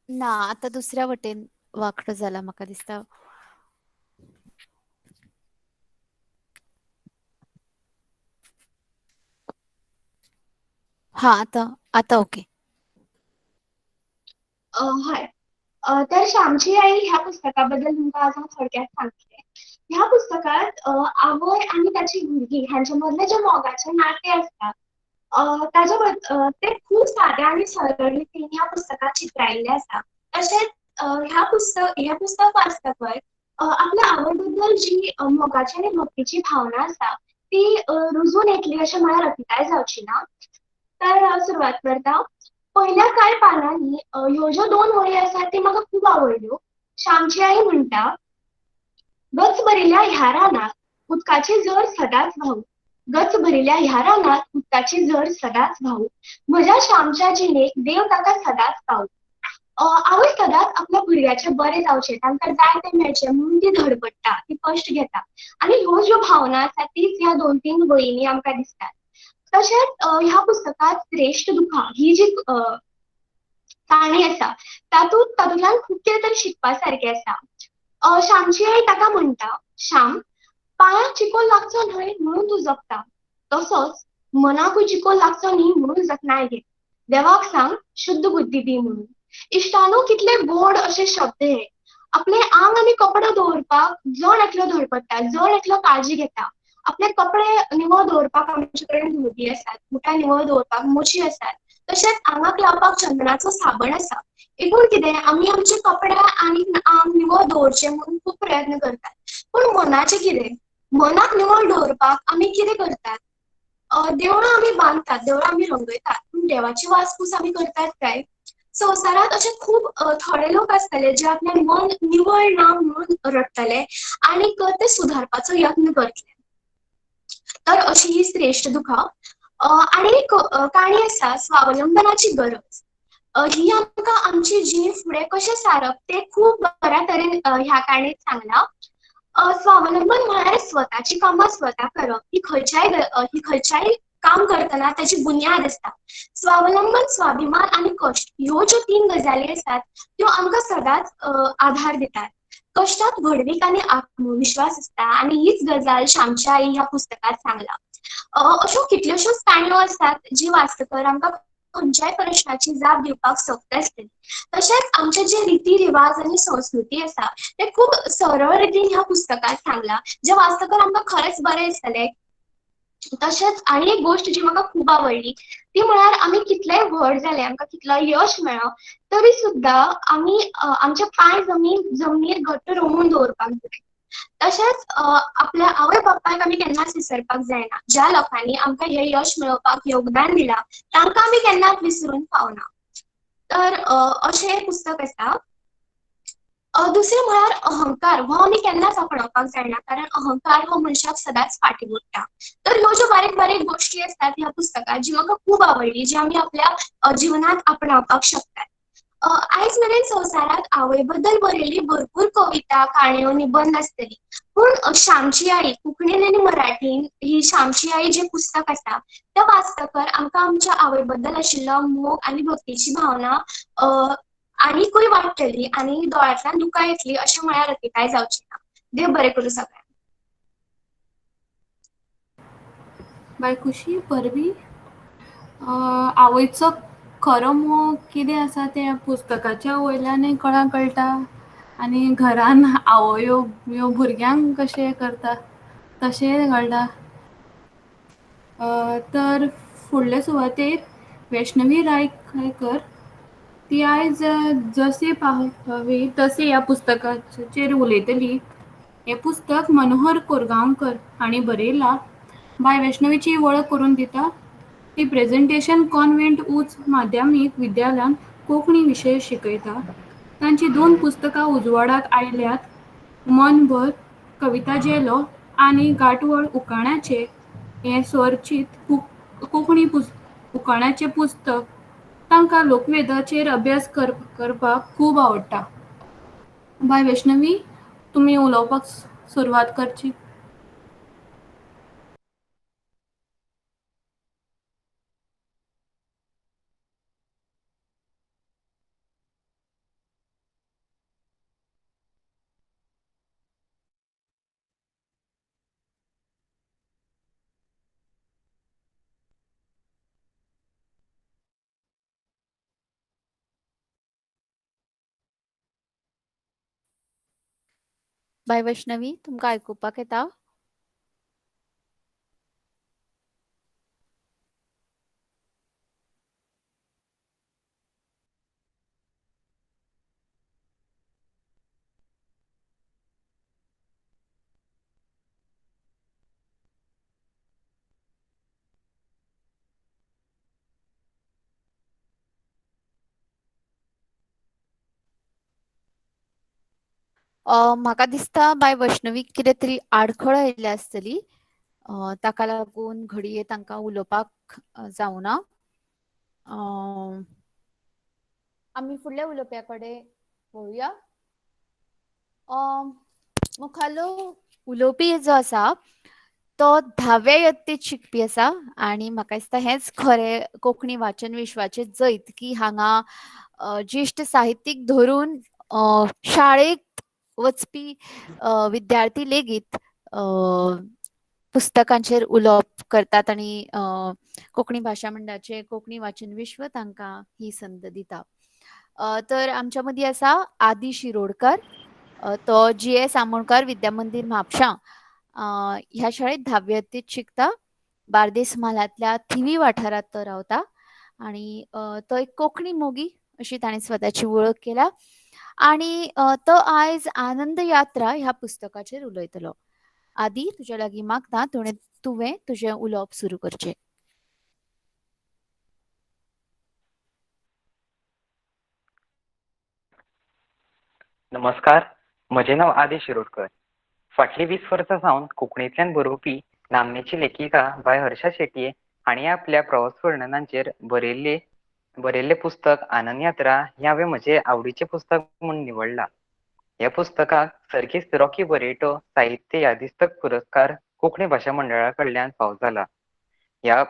ना, आतां दुसऱ्या वटेन वांकडो जाला म्हाका दिसता. हा, आतां आतां ओके. हय, तर श्यामची आई ह्या पुस्तका बद्दल तुमकां आज हांव थोडक्यात सांगतलें. ह्या पुस्तकांत आवय आनी ताची भुरगीं हांचे मदलें जें मोगाचें नातें आसता ताजे तें खूब साद्या आनी सरळ रितीन ह्या पुस्तकांत चित्रायिल्लें आसा. तशेंच ह्या पुस्तक वाचतकच आपल्या आवय बद्दल जी मोगाची आनी भक्तीची भावना आसा ती रुजून येतली अशें म्हळ्यार अतिताय जावची ना. तर हांव सुरवात करता. पयल्या कांय पानांनी ह्यो ज्यो दोन वळी आसात ती म्हाका खूब आवडल्यो. श्यामची आई म्हणटा, गच भरिल्ल्या ह्या रानांत उदकाची झर सदांच व्हांवू, गच भरिल्ल्या ह्या रानांत उदकाची झर सदांच व्हांवू, म्हज्या श्यामच्या जिणेक देव ताका सदांच पावूं. आवय सदांच आपल्या भुरग्याचें बरें जावचें, तांकां जाय तें मेळचें म्हणून ती धडपडटा, ती कश्ट घेता आनी ह्यो ज्यो भावना आसात तीच ह्या दोन तीन वळींनी आमकां दिसतात. तशेंच ह्या पुस्तकांत श्रेश्ठ दुखां ही जी काणी आसा तातूंतल्यान खूब कितें तरी शिकपा सारकें आसा. श्यामची आई ताका म्हणटा, श्याम, पांयाक चिकोल लागचो न्हय म्हणून तूं जगता, तसोच मनाकूय चिकोल लागचो न्ही म्हणून जतनाय घे, देवाक सांग शुद्ध बुद्धी दी म्हणून. इश्टानो, कितले गोड अशे शब्द हे. आपले आंग आनी कपडो दवरपाक जण एकलो धडपडटा, जण एकलो काळजी घेता. आपले कपडे निवळ दवरपाक आमचे कडेन धोती आसात, बुटां निवळ दवरपाक मोची आसात, तशेंच आंगाक लावपाक चंदनाचो साबण आसा. एकूण कितें, आमी आमचे कपडे आनी आंग निवळ दवरचे म्हणून खूब प्रयत्न करतात, पूण मनाचें कितें? मनाक निवळ दवरपाक आमी कितें करतात? देवळां आमी बांदतात, देवळां आमी रंगयतात, पूण देवाची वासपूस आमी करतात काय? संवसारांत अशे खूब थोडे लोक आसतले जे आपलें मन निवळ ना म्हणून रडटले आनी ते सुधारपाचो यत्न करतले. तर अशी ही श्रेश्ठ दुखां. आनी एक काणी आसा, स्वावलंबनाची गरज. ही आमकां आमची जीण फुडें कशें सारप तें खूब बऱ्या तरेन ह्या काणयेंत सांगलां. स्वावलंबन म्हळ्यार स्वताची कामां स्वता करप ही खंयच्याय काम करतना ताची बुन्याद आसता. स्वावलंबन, स्वाभिमान आनी कश्ट ह्यो ज्यो तीन गजाली आसात त्यो आमकां सदांच आधार दितात. कश्टात व्हडवीक आनी आत्मविश्वास आसता आनी हीच गजाल श्यामची आई ह्या पुस्तकांत सांगला. अश्यो कितल्योश्योच काणयो आसात जी वाचतकर आमकां खंयच्याय प्रश्नाची जाप दिवपाक सक्त आसतली. तशेंच आमचे जे रिती रिवाज आनी संस्कृती आसा ते खूब सरळ रितीन ह्या पुस्तकांत सांगला, जे वाचतकर आमकां खरेंच बरें दिसतलें. तशेंच आनी एक गोश्ट जी म्हाका खूब आवडली ती म्हळ्यार आमी कितलेय व्हड जाले, आमकां कितलो यश मेळ्ळो तरी सुद्दां आमी आमचे पांय जमनीर घट्ट रोमून दवरपाक जाय. तशेंच आपल्या आवय बापायक आमी केन्नाच विसरपाक जायना. ज्या लोकांनी आमकां हें यश मेळोवपाक योगदान दिलां तांकां आमी केन्नाच विसरून फावना. तर अशें हें पुस्तक आसा. दुसरें म्हळ्यार अहंकार हो आमी केन्नाच आपणावपाक जायना, कारण अहंकार हो मनशाक सदांच फाटीं ओडटा. तर ह्यो ज्यो बारीक बारीक गोश्टी आसतात ह्या पुस्तकांत जी म्हाका खूब आवडली, जी आमी आपल्या जिवनांत आपणावपाक शकतात. आयज मेरेन संवसारांत आवय बद्दल बरयल्ली भरपूर कविता, काणयो, निबंद आसतली, पूण श्यामची आई कोंकणीन आनी मराठीन ही श्यामची आई जें पुस्तक आसा तें वाचतकर आमकां आमच्या आवय बद्दल आशिल्लो मोग आनी भक्तीची भावना आनीकूय वाडटली आनी दोळ्यांतल्यान दुकां येतली अशें म्हळ्यार अतिताय जावची ना. देव बरें करूं सगळ्यांक. बाय खुशी, परबी. आवयचो खरो मोग कितें आसा तें पुस्तकाच्या वयल्यानय कळटा आनी घरान आवयो भुरग्यांक कशें करता तशेंय कळटा. तर फुडले सुवातेर वैष्णवी रायकर ती आयज जसे पाहावे तसे ह्या पुस्तकाचेर उलयतली. हें पुस्तक मनोहर कोरगांवकर हांणी बरयलां. बाय वैष्णवीची वळख करून दिता. ती प्रेजेंटेशन कॉन्व्हेंट उच्च माध्यमीक विद्यालयांत कोंकणी विशय शिकयता. तांची 2 पुस्तकां उजवाडाक आयल्यात, मनभर कविता झेलो आनी गांठवल उकाण्याचें हें स्वरचीत कोंकणी उकाण्याचें पुस्तक. तांकां लोकवेदाचेर अभ्यास करपाक खूब आवडटा. बाय वैष्णवी, तुमी उलोवपाक सुरवात करची. बाय वैष्णवी, तुमकां आयकुपाक येता? म्हाका दिसता बाय वैष्णवीक कितें तरी आडखळ आयल्या आसतली, ताका लागून घडये तांकां उलोवपाक जावना. आमी फुडल्या उलोवप्या कडेन पळोवया. मुखालो उलोवपी जो आसा तो धाव्या यत्तेत शिकपी आसा आनी म्हाका दिसता हेंच खरें कोंकणी वाचन विश्वाचें जैत की हांगा ज्येश्ठ साहित्यीक धरून शाळेक वचपी विद्यार्थी लेगीत पुस्तकांचेर उलोवप करतात आनी कोंकणी भाशा मंडळाचे कोंकणी वाचन विश्व तांकां ही संद दिता. तर आमच्या मदीं आसा आदी शिरोडकर. तो जी.एस. आमोणकर विद्या मंदीर म्हापशां ह्या शाळेत धाव्या यत्तेत शिकता. बार्देस म्हालांतल्या थिवी वाठारांत तो रावता आनी तो एक कोंकणी मोगी अशी ताणें स्वताची वळख केल्या आनी तो आयज आनंद यात्रा ह्या पुस्तकाचेर उलयतलो. आदी, तुज्या लागीं मागता तुवें तुजें उलोवप सुरू करचें. नमस्कार, म्हजें नांव आदी शिरोडकर. फाटलीं 20 वर्सां सावन कोंकणींतल्यान बरोवपी नामनेची लेखिका बाय हर्षा शेटये हांणी आपल्या प्रवास वर्णनांचेर बरयल्लें पुस्तक आनंद यात्रा हें हांवें म्हजें आवडीचें पुस्तक म्हूण निवडलां. ह्या पुस्तकाक सर्गेस्त रॉकी बरेटो साहित्य यादिस्तक पुरस्कार कोंकणी भाशा मंडळा कडल्यान फावो जाला. ह्या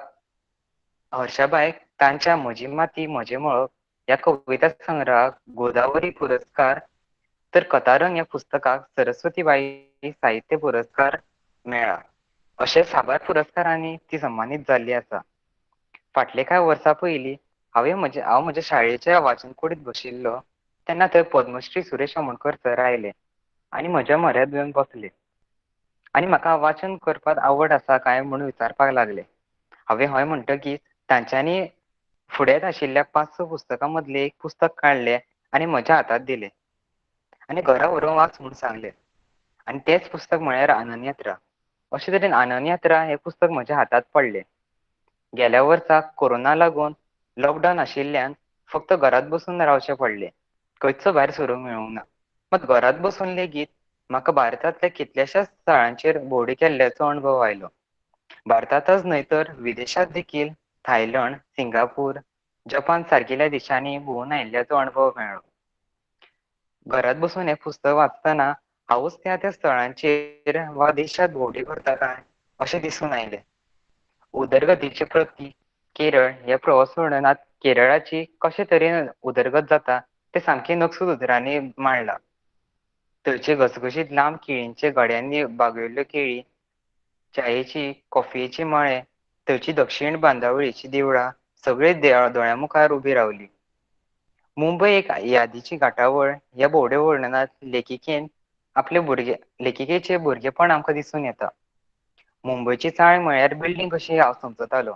हर्षाबायक तांच्या म्हजी माती म्हजें मळब ह्या कविता संग्रहाक गोदावरी पुरस्कार तर कथारंग ह्या पुस्तकाक सरस्वतीबाई साहित्य पुरस्कार मेळ्ळा. अशे साबार पुरस्कारांनी ती सम्मानीत जाल्ली आसा. फाटले कांय वर्सां पयलीं हांव म्हज्या शाळेच्या वाचनकुडींत बशिल्लो तेन्ना थंय पद्मश्री सुरेश आमोणकर सर आयले आनी म्हज्या म्हऱ्यांत येवन बसले आनी म्हाका वाचन करपाक आवड आसा काय म्हूण विचारपाक लागले. हांवें हय म्हणटकीच तांच्यांनी फुड्यांत आशिल्ल्या 5-6 पुस्तकां मदलें एक पुस्तक काडलें आनी म्हज्या हातांत दिलें आनी घरा व्हरून वाच म्हूण सांगलें आनी तेंच पुस्तक म्हळ्यार आनंद यात्रा. अशे तरेन आनंद यात्रा हें पुस्तक म्हज्या हातांत पडलें. गेल्या वर्सा कोरोना लागून लॉकडावन आशिल्ल्यान फक्त घरांत बसून रावचें पडलें, खंयच भायर सरूंक मेळूंक ना. मात घरांत बसून लेगीत म्हाका भारतांतल्या कितल्याशाच स्थळांचेर भोंवडी केल्ल्याचो अणभव आयलो. भारतांतच न्हय तर विदेशांत देखील थायलंड, सिंगापूर, जपान सारकिल्या देशांनी भोंवून आयिल्ल्याचो अणभव मेळ्ळो. घरांत बसून हें पुस्तक वाचतना हांवूच त्या त्या स्थळांचेर वा देशांत भोंवडी करता काय अशें दिसून आयलें. उदरगतीचे प्रतीक केरळ ह्या प्रवास वर्णनांत केरळाची कशे तरेन उदरगत जाता तें सामकें नकसूद उतरांनी मांडलां. थंयचे घसघशीत लांब केळींच्या गड्यांनी बागयल्ल्यो केळी, च्यायेची, कॉफयेची मळे, थंयची दक्षीण बांदावळीचीं देवळां सगळीं दोळ्यां मुखार उबी रावली. मुंबय एक यादीची घाटावळ ह्या भोंवडे वर्णनांत लेखिकेन आपले लेखिकेचें भुरगेपण आमकां दिसून येता. मुंबयची चाळ म्हळ्यार बिल्डींग कशी हांव समजतालो,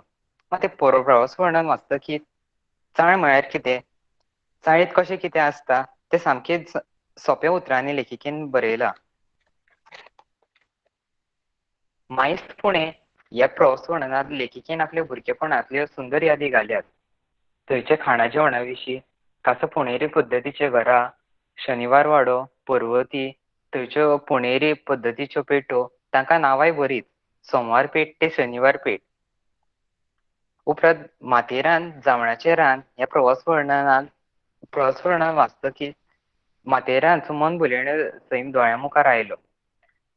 मात तें प्रवास वर्णन वाचतकीच चाळ म्हळ्यार कितें, चाळींत कशें कितें आसता तें सामकें सोंप्या उतरांनी लेखिकेन बरयलां. मायस्त पुणे ह्या प्रवास वर्णनांत लेखिकेन आपल्या भुरगेपणांतल्यो सुंदर यादी घाल्यात. थंयच्या खाणा जेवणा विशीं, खासा पुणेरी पद्दतीचे घरां, शनिवार वाडो, पर्वती, थंयच्यो पुणेरी पद्दतीच्यो पेठो, तांकां नांवांय बरीच, सोमवार पेठ ते शनिवार पेठ. उपरांत माथेरान जांवळाचें रान ह्या प्रवास वर्णन वाचतकीच माथेरानचो मन भुलयणो सैम दोळ्यां मुखार आयलो.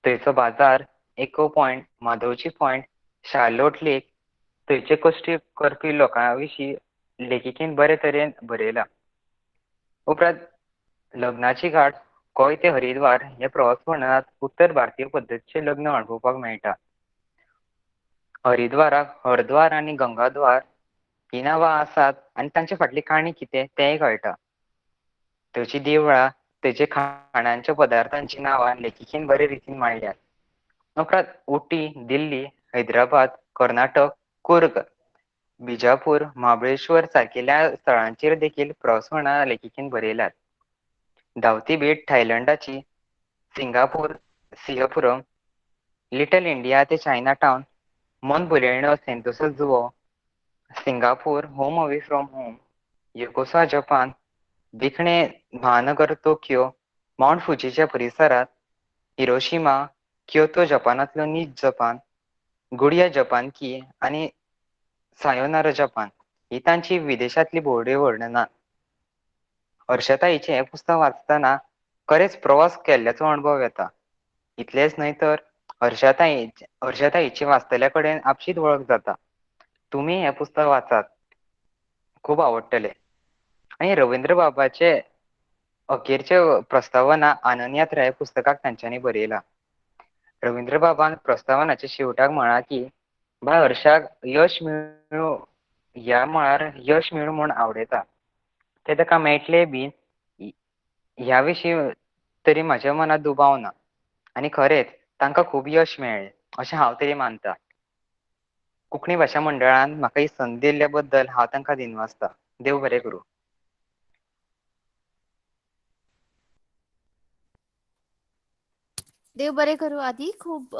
थंयचो बाजार, echo point, Madhavji point, Charlotte lake, थंयचे कश्ट करपी लोकां विशीं लेखिकेन बरे तरेन बरयलां. उपरांत लग्नाची गांठ, गोंय ते हरिद्वार ह्या प्रवास वर्णनांत उत्तर भारतीय पद्दतीचें लग्न अणभवपाक मेळटा. हरिद्वाराक हरद्वार आनी गंगाद्वार हीं नांवां आसात आनी तांचे फाटली काणी कितें तेंय कळटा. थंयची देवळां, तेजे खाणांच्या पदार्थांची नांवां लेखिकेन बरे रितीन मांडल्यात. उपरांत उटी, दिल्ली, हैदराबाद, कर्नाटक, कुर्ग, बिजापूर, महाबळेश्वर सारकेल्या स्थळांचेर देखील प्रवासवर्णनां लेखिकेन बरयल्यात. धांवती भेट थायलंडाची, सिंगापूर, सिंहपुरम, लिटल इंडिया ते चायना टावन, मन भुलयणो Sentosa जुवो, Singapore, home away from home, Yokosuka Japan, देखणे महानगर तोक्यो, माउंट फुजीच्या परिसरात, हिरोशिमा, क्योतो जपानांतलो नीज जपान, गुडिया जपान की आनी सायोनारा जपान ही तांची विदेशांतली भोंवडी वर्णनां. हर्षाताईचें हें पुस्तक वाचतना खरेंच प्रवास केल्ल्याचो अणभव येता. इतलेंच न्हय तर हर्षाताईची वाचतल्या कडेन आपशीच वळख जाता. तुमी हें पुस्तक वाचात, खूब आवडटलें. आनी रवींद्रबाबाचे अखेरचे प्रस्तावना आनंदयात्रा ह्या पुस्तकाक तांच्यांनी बरयला. रवींद्रबाबान प्रस्तावनाच्या शेवटाक म्हळां की बाय हर्षाक यश मेळूं, ह्या मळार यश मेळूं म्हूण आवडयता, तें ताका मेळटलें बी ह्या विशीं तरी म्हज्या मनांत दुबाव ना. आनी खरेंच तांकां खूब यश मेळ्ळें अशें हांव तरी मानता. कोंकणी भाशा मंडळान म्हाका ही संद दिल्ल्या बद्दल हांव तांकां दिनवासता. देव बरें करूं. देव बरें करूं. आदी खूब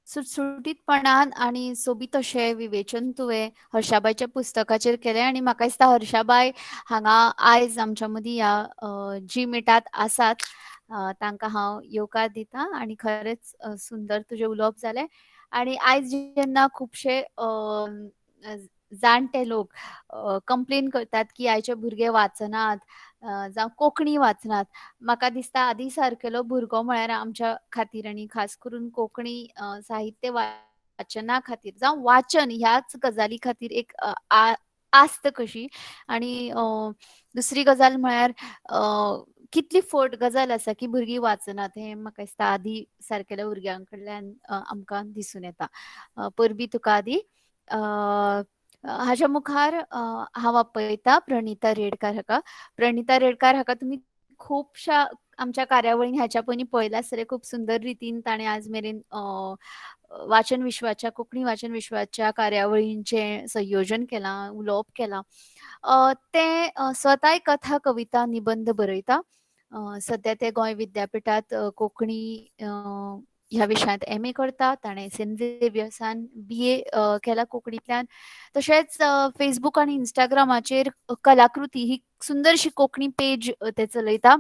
सुटसुटीतपणान आनी सोबीत अशें विवेचन तुवें हर्षाबायच्या पुस्तकाचेर केलें आनी म्हाका दिसता हर्षाबाय हांगा आयज आमच्या मदीं ह्या जी मिटात आसात, तांकां हांव येवकार दिता. आनी खरेंच सुंदर तुजें उलोवप जालें. आनी आयज जेन्ना खुबशे जाणटे लोक कंप्लेन करतात की आयचे भुरगे वाचनात जावं कोंकणी वाचनात, म्हाका दिसता आदी सारकेलो भुरगो म्हळ्यार आमच्या खातीर आनी खास करून कोंकणी साहित्य वाचना खातीर जावं वाचन ह्याच गजाली खातीर एक आस्त कशी. आनी दुसरी गजाल म्हळ्यार कितली फट गजाल आसा की भुरगीं वाचनात हें म्हाका दिसता आदी सारकेल्या भुरग्यां कडल्यान आमकां दिसून येता. परबी तुका आदी. हाज्या मुखार हांव आपयता प्रणिता रेडकार हाका. प्रणिता रेडकार हाका तुमी खुबश्या आमच्या कार्यावळीन ह्याच्या पयलीं पळयला आसतलें. खूब सुंदर रितीन ताणें आज मेरेन वाचन विश्वाच्या, कोंकणी वाचन विश्वाच्या कार्यावळींचें संयोजन केलां, उलोवप केलां. तें स्वताय कथा, कविता, निबंद बरयता. सद्या तें गोंय विद्यापिठांत कोंकणी ह्या विशयांत एम ए करता. ताणें सेंट झेवियर्सान बी ए केला कोंकणींतल्यान. तशेंच फेसबूक आनी इंस्टाग्रामाचेर कलाकृती ही सुंदरशी कोंकणी पेज ते चलयता.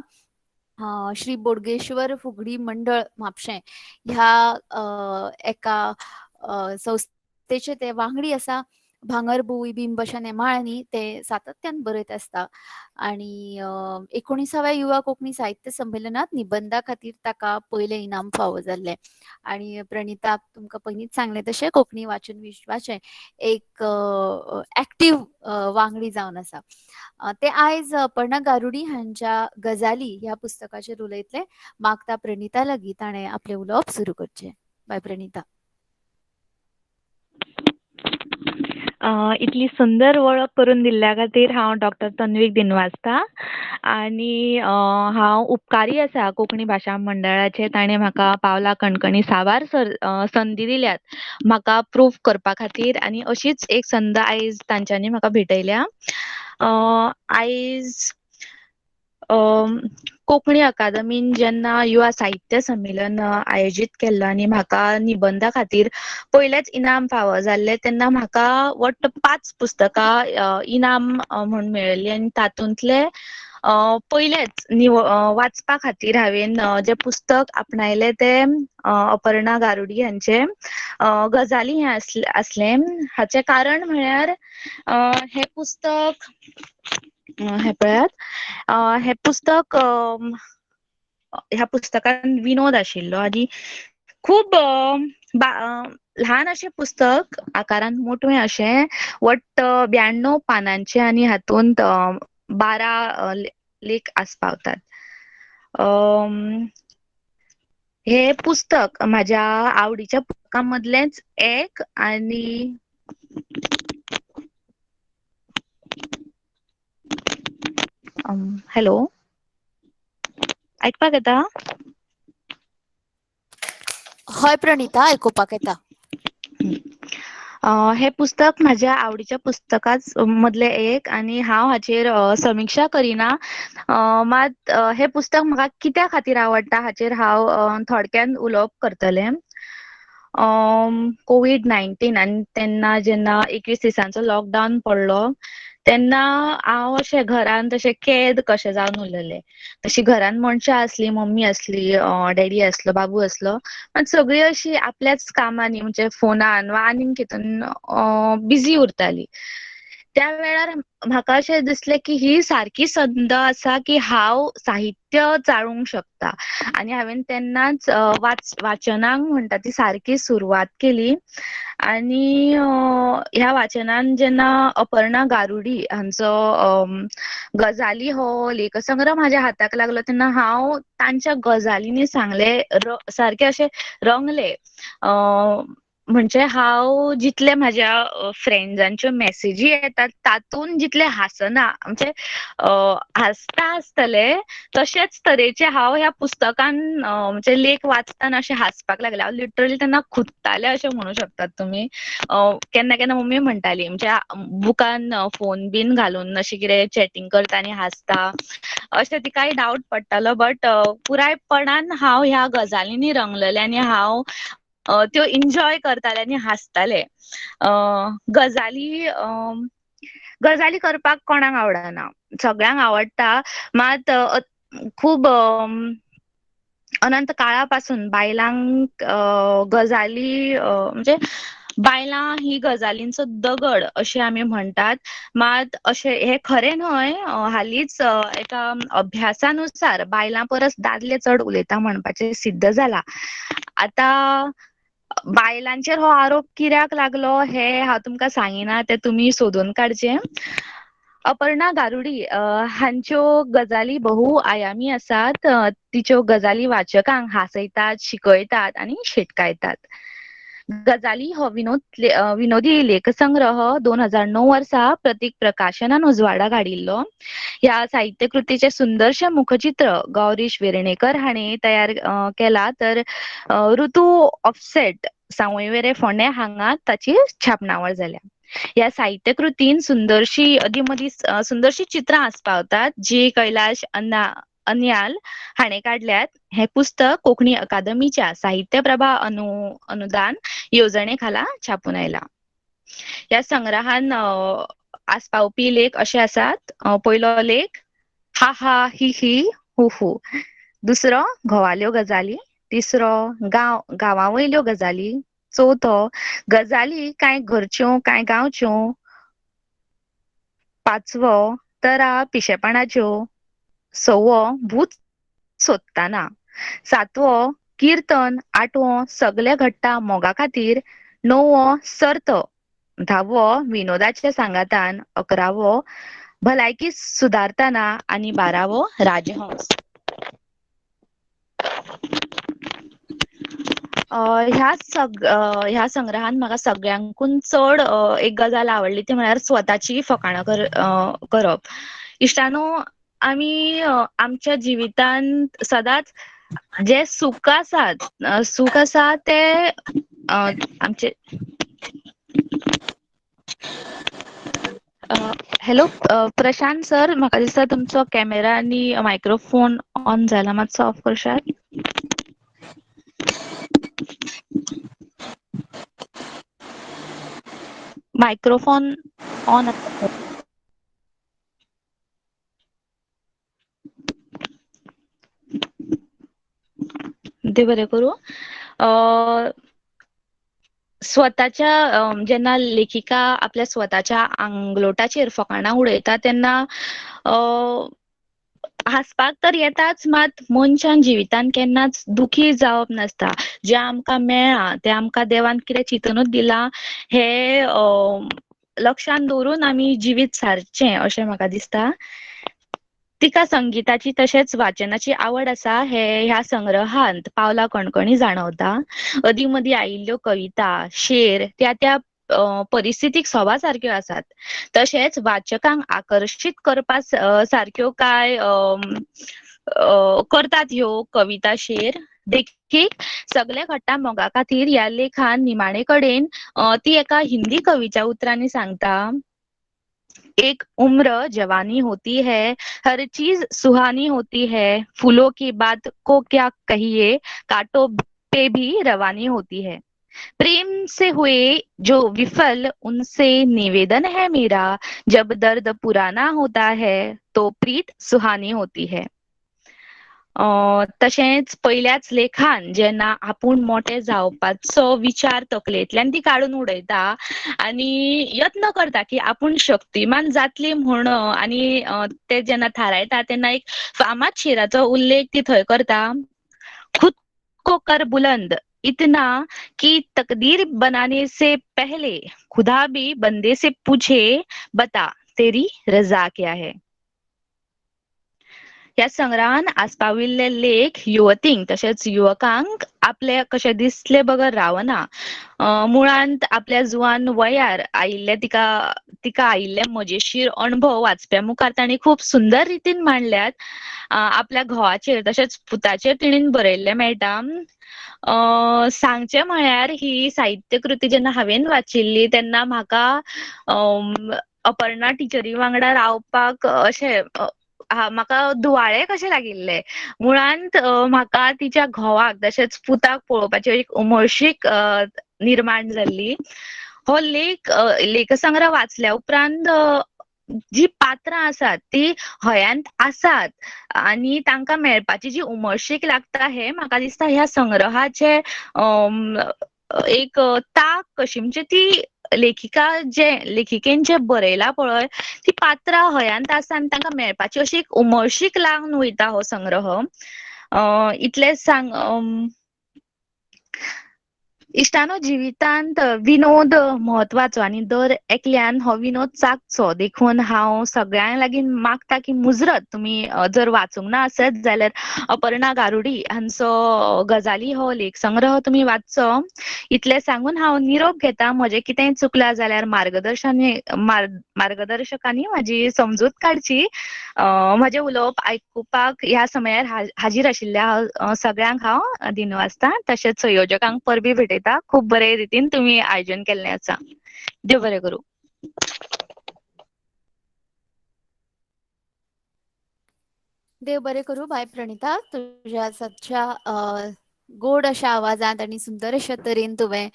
श्री बोडगेश्वर फुगडी मंडळ म्हापशें ह्या एका संस्थेचे ते वांगडी आसा. भांगरभूंय, बिंब अशा नेमाळ्यांनी ते सातत्यान बरयत आसता. आनी 19व्या युवा कोंकणी साहित्य संमेलनात निबंधा खातीर ताका पयलें इनाम फावो जाल्लें. आनी प्रणिता, तुमकां पयलींच सांगलें तशें कोंकणी वाचन विश्वाचें एक एक्टीव वांगडी जावन आसा. ते आयज अपर्णा गारुडी हांच्या गजाली ह्या पुस्तकाचेर उलयतले. मागता प्रणिता लागीं ताणें आपलें उलोवप सुरू करचें. बाय प्रणिता. इतली सुंदर वळख करून दिल्ल्या खातीर हांव डॉक्टर तन्वीक दिनवासता आनी हांव उपकारी आसा कोंकणी भाशा मंडळाचे. ताणें म्हाका पावला कणकणी साबार संदी दिल्यात म्हाका प्रूफ करपा खातीर आनी अशीच एक संद आयज तांच्यांनी म्हाका भेटयल्या. आयज कोंकणी अकादमीन जेन्ना युवा साहित्य संमेलन आयोजीत केल्लो आनी म्हाका निबंधा खातीर पयलेंच इनाम फावो जाल्लें तेन्ना म्हाका वट्ट 5 पुस्तकां इनाम म्हूण मेळिल्लीं आनी तातूंतलें पयलेंच वाचपा खातीर हांवें जें पुस्तक आपणायलें तें अपर्णा गारुडी हांचें गजाली हें आसलें. हाचें कारण म्हळ्यार हें पुस्तक हें पळयात, हें पुस्तक ह्या पुस्तकान विनोद आशिल्लो आनी खूब ल्हान अशें पुस्तक, आकारान मोटवें अशें, वट्ट 92 पानांचें आनी हातूंत 12 लेख आस्पावतात. हें पुस्तक म्हाज्या आवडीच्या पुस्तकां मदलेंच एक आनी हॅलो. आयकपाक येता? हय प्रणिता, आयकुपाक येता. हें पुस्तक म्हज्या आवडीच्या पुस्तकाच मदलें एक आनी हांव हाचेर समिक्षा करिना, मात हें पुस्तक म्हाका कित्या खातीर आवडटा हाचेर हांव थोडक्यान उलोवप करतलें. कोवीड-19 आनी तेन्ना जेन्ना 21 दिसांचो लॉकडावन पडलो तेन्ना हांव अशें घरांत अशें कैद कशें जावन उरलेलें. तशी घरांत मनशां आसली, मम्मी आसली, डॅडी आसलो, बाबू आसलो, पण सगळीं अशीं आपल्याच कामांनी म्हणजे फोनान वा आनीक हितून बिजी उरताली. त्या वेळार म्हाका अशें दिसलें की ही सारकी संद आसा की हांव साहित्य चाळूंक शकता आनी हांवें तेन्नाच वाचनाक म्हणटा ती सारकी सुरवात केली. आनी ह्या वाचनान जेन्ना अपर्णा गारुडी हांचो गजाली हो लेखसंग्रह म्हाज्या हाताक लागलो तेन्ना हांव तांच्या गजालींनी सांगले सारके अशे रंगले. म्हणजे हांव जितले म्हाज्या फ्रेंड्सांच्यो मॅसेजी येतात तातूंत जितले हांसना, म्हणजे हांसता आसतले तशेंच तरेचे हांव ह्या पुस्तकान म्हणजे लेख वाचतना अशें हांसपाक लागले. हांव लिटरली तेन्ना खुदतालें अशें म्हणू शकतात तुमी. केन्ना केन्ना मम्मी म्हणटाली म्हणजे बुकान फोन बीन घालून अशें कितें चॅटींग करता आनी हांसता अशें तिकाय डावट पडटालो, बट पुरायपणान हांव ह्या गजालींनी रंगलेलें आनी हांव त्यो एन्जॉय करताले आनी हांसताले. गजाली गजाली करपाक कोणाक आवडना, सगळ्यांक आवडटा, मात खूब अनंत काळा पासून बायलांक गजाली म्हणजे बायलां ही गजालींचो दगड अशें आमी म्हणटात, मात अशें हें खरें न्हय. हालींच एका अभ्यासानुसार बायलां परस दादले चड उलयता म्हणपाचें सिद्ध जाला. आतां बायलांचेर हो आरोप कित्याक लागलो हें हांव तुमकां सांगिना, तें तुमी सोदून काडचें. अपर्णा गारुडी हांच्यो गजाली बहु आयामी आसात. तिच्यो गजाली वाचकांक हांसयतात, शिकयतात आनी शिटकायतात. गजाली हो विनोदी लेखसंग्रह 2009 वर्सा प्रतीक प्रकाशनान उजवाडाक हाडिल्लो. ह्या साहित्यकृतीचें सुंदरशें मुखचित्र गौरीश वेर्णेकर हांणी तयार केला, तर ऋतू ऑफसेट सावयवेरें फोंडें हांगा ताची छापणावळ जाल्या. ह्या साहित्यकृतीन सुंदरशी अदीं मदीं सुंदरशी चित्रां आस्पावतात जी कैलाश अन्याल हाणें काडल्यात. हें पुस्तक कोंकणी अकादमीच्या साहित्य प्रभा अनुदान येवजणे खाला छापून आयलां. ह्या संग्रहान आस्पावपी लेख अशे आसात. पयलो लेख हा हा ही ही हु हु, दुसरो घोवाल्यो गजाली, तिसरो गांवा वयल्यो गजाली, चवथो गजाली कांय घरच्यो कांय गांवच्यो, पांचवो तरा पिशेपणाच्यो, सवो भूत सोदताना, सातवो किर्तन, आठवो सगले घडटा मोगा खातीर, णववो सर्त, धावो विनोदाच्या सांगातान, 11वो भलायकी सुदारतना आनी 12वो राजहंस. ह्या संग्रहान म्हाका सगळ्यांकून चड एक गजाल आवडली ती म्हळ्यार स्वताची फकाणां करप. इश्टानो, आमी आमच्या जिवितांत सदांच जे सुख आसा ते आमचे. हॅलो प्रशांत सर, म्हाका दिसता तुमचो कॅमेरा आनी मायक्रोफोन ऑन जाला, मातसो ऑफ करशात? मायक्रोफोन ऑन आसा. देव बरें करूं. स्वताच्या जेन्ना लेखिका आपल्या स्वताच्या आंगलोटाचेर फकाणां उडयता तेन्ना हांसपाक तर येताच, मात मनशान जिवितान केन्नाच दुखी जावप नासता. जें आमकां मेळ्ळां तें आमकां देवान कितें चिंतूनच दिलां हें लक्षांत दवरून आमी जिवीत सारचें अशें म्हाका दिसता. तिका संगीताची तशेंच वाचनाची आवड आसा हे ह्या संग्रहांत पावला कणकणी जाणवता. अदीं मदीं आयिल्ल्यो कविता, शेर त्या त्या परिस्थितीक सोबा सारक्यो आसात. तशेंच वाचकांक आकर्शीत करपा सारक्यो कांय करतात ह्यो कविता शेर. देखीक सगळे घडटा मोगा खातीर ह्या लेखान निमाणे कडेन ती एका हिंदी कवीच्या उतरांनी सांगता, एक उम्र जवानी होती है, हर चीज सुहानी होती है, फूलों की बात को क्या कहिए, कांटों पे भी रवानी होती है। प्रेम से हुए जो विफल उनसे निवेदन है मेरा, जब दर्द पुराना होता है तो प्रीत सुहानी होती है। तशेंच पयल्याच लेखान जेन्ना आपूण मोठे जावपाचो विचार तकलेंतल्यान ती काडून उडयता आनी यत्न करता की आपूण शक्तिमान जातली म्हूण, आनी ते जेन्ना थारायता तेन्ना एक फामाद शेराचो उल्लेख ती थंय करता, खुद को कर बुलंद इतना कि तकदीर बनाने से पहले खुदा भी बंदे से पूछे बता तेरी रजा क्या है। ह्या संग्रहान आस्पाविल्ले लेख युवतींक तशेंच युवकांक आपले कशें दिसले बगर रावना. मुळांत आपल्या जुवान वयार आयिल्ले तिका आयिल्ले मजेशीर अणभव वाचप्या मुखार तांणी खूब सुंदर रितीन मांडल्यात. आपल्या घोवाचेर तशेंच पुताचेर तिणेन बरयल्लें मेळटा. सांगचें म्हळ्यार ही साहित्यकृती जेन्ना हांवेन वाचिल्ली तेन्ना म्हाका अपर्णा टिचरी वांगडा रावपाक अशें म्हाका दुवाळे कशे लागिल्ले. मुळांत म्हाका तिच्या घोवाक तशेंच पुताक पळोवपाची एक उमळशीक निर्माण जाल्ली. हो लेखसंग्रह वाचल्या उपरांत जी पात्रां आसात ती हयांत आसात आनी तांकां मेळपाची जी उमळशीक लागता हे म्हाका दिसता ह्या संग्रहाचे एक ताक कशी, म्हणजे ती लेखिका जे लेखिकेन जे बरयला पळय ती पात्रां हयांत आसा आनी तांकां मेळपाची अशी एक उमळशीक लागून वयता हो संग्रह. इतलेंच सांग, इश्टानो जिवितांत विनोद म्हत्वाचो आनी दर एकल्यान हो विनोद चाखचो, देखून हांव सगळ्यां लागीं मागता की मुजरत तुमी जर वाचूंक ना आसत जाल्यार अपर्णा गारुडी हांचो गजाली हो लेख संग्रह तुमी वाचचो. इतलें सांगून हांव निरोप घेता. म्हजें कितेंय चुकलां जाल्यार मार्गदर्शकांनी म्हाजी समजूत काडची. म्हजें उलोवप आयकुपाक ह्या समयार हाजीर आशिल्ल्या सगळ्यांक हांव दिनवासता, तशेंच संयोजकांक परबीं भेटयता. खूब बरे रितीन तुम्ही आयोजन केल्लें आसा. देव बरें करूं. देव बरें करूं बाय प्रणिता. तुज्या सदच्या गोड अशा आवाजांत आनी सुंदर अशा तरेन तुवें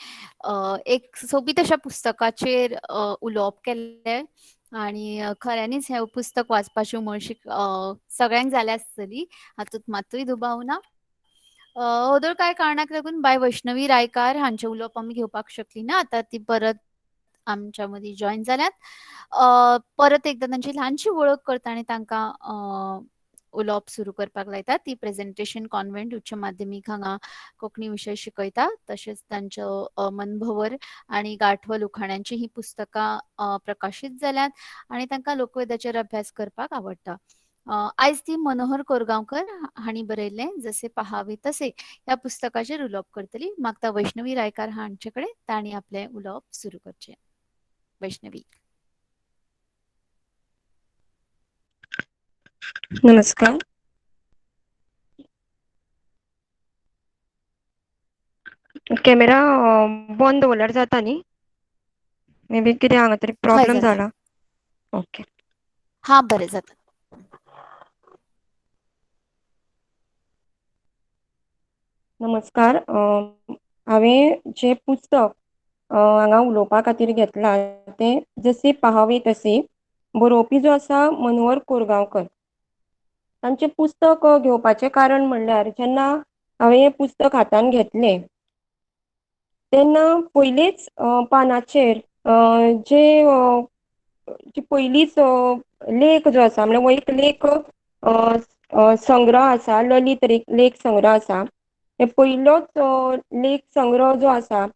एक सोबीत अशा पुस्तकाचेर उलोवप केलें आनी खऱ्यांनीच हें पुस्तक वाचपाची उमळशीक सगळ्यांक जाल्या आसतली, हातूंत मातूय दुबाव ना. ओदोळ कांय कारणाक लागून बाय वैष्णवी रायकार हांचें उलोवप आमी घेवपाक शकली ना. आतां ती परत आमच्या मदीं जॉयन जाल्यात. परत एकदां तांची ल्हानशी वळख करता आनी तांकां उलोवप सुरू करपाक लायता. ती प्रेजेंटेशन कॉन्व्हेंट उच्च माध्यमीक हांगा कोंकणी विशय शिकयता, तशेंच तांच्यो मनभवर आनी गांठवल उखाण्यांची ही पुस्तकां प्रकाशीत जाल्यात आनी तांकां लोकवेदाचेर अभ्यास करपाक आवडटा. आयज ती मनोहर कोरगांवकर हांणी बरयल्लें जसे पहावे तसे ह्या पुस्तकाचेर उलोवप करतली. मागता वैष्णवी रायकार हांचे कडेन तांणी आपलें उलोवप सुरू करचें. वैष्णवी. नमस्कार. कॅमेरा बंद दवरल्यार जाता न्ही? मे बी कितें हांगा तरी प्रॉब्लम जाला. ओके, हा बरें जाता. नमस्कार. हांवें जें पुस्तक हांगा उलोवपा खातीर घेतलां तें जसे पहावे तसे, बरोवपी जो आसा मनोहर कोरगांवकर. तांचें पुस्तक घेवपाचें कारण म्हणल्यार जेन्ना हांवें हें पुस्तक हातान घेतलें तेन्ना पयलीच पानाचेर जे पयलीच लेख जो आसा, म्हणल्यार एक लेख संग्रह आसा, ललित लेख संग्रह आसा. हे पयलोच लेख संग्रह जो आसा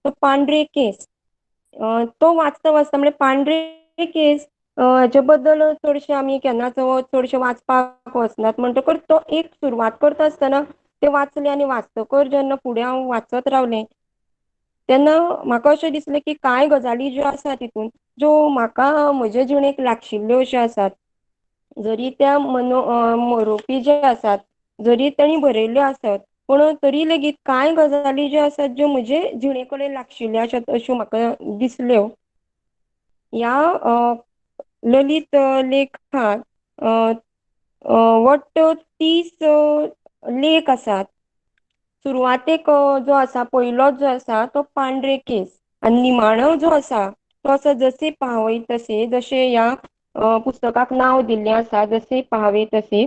तो पांढरे केस, तो वाचता वाचता म्हणजे पांढरे केस हेचे बद्दल चडशे आमी केन्नाच चडशे वाचपाक वचनात, म्हणटकर तो एक सुरवात करता आसतना ते वाचले आनी वाचतकर जेन्ना फुडें हांव वाचत रावलें तेन्ना म्हाका अशें दिसलें की कांय गजाली ज्यो आसा तितून ज्यो म्हाका म्हजे जिणेक लागशिल्ल्यो अश्यो आसात. जरी त्या बरोवपी जे आसात जरी तांणी बरयल्ल्यो आसत पूण तरी लेगीत कांय गजाली ज्यो आसात ज्यो म्हजे जिणे कडेन लागशिल्ल्यो आसात अश्यो म्हाका दिसल्यो. ह्या ललीत लेखांत वट्ट 30 लेख आसात. सुरवातेक जो आसा पयलोच जो आसा तो पांढरे केस आनी निमाणो जो आसा तो आसा जसे पहावे तसे, जशें ह्या पुस्तकाक नांव दिल्लें आसा जसे पहावे तसे.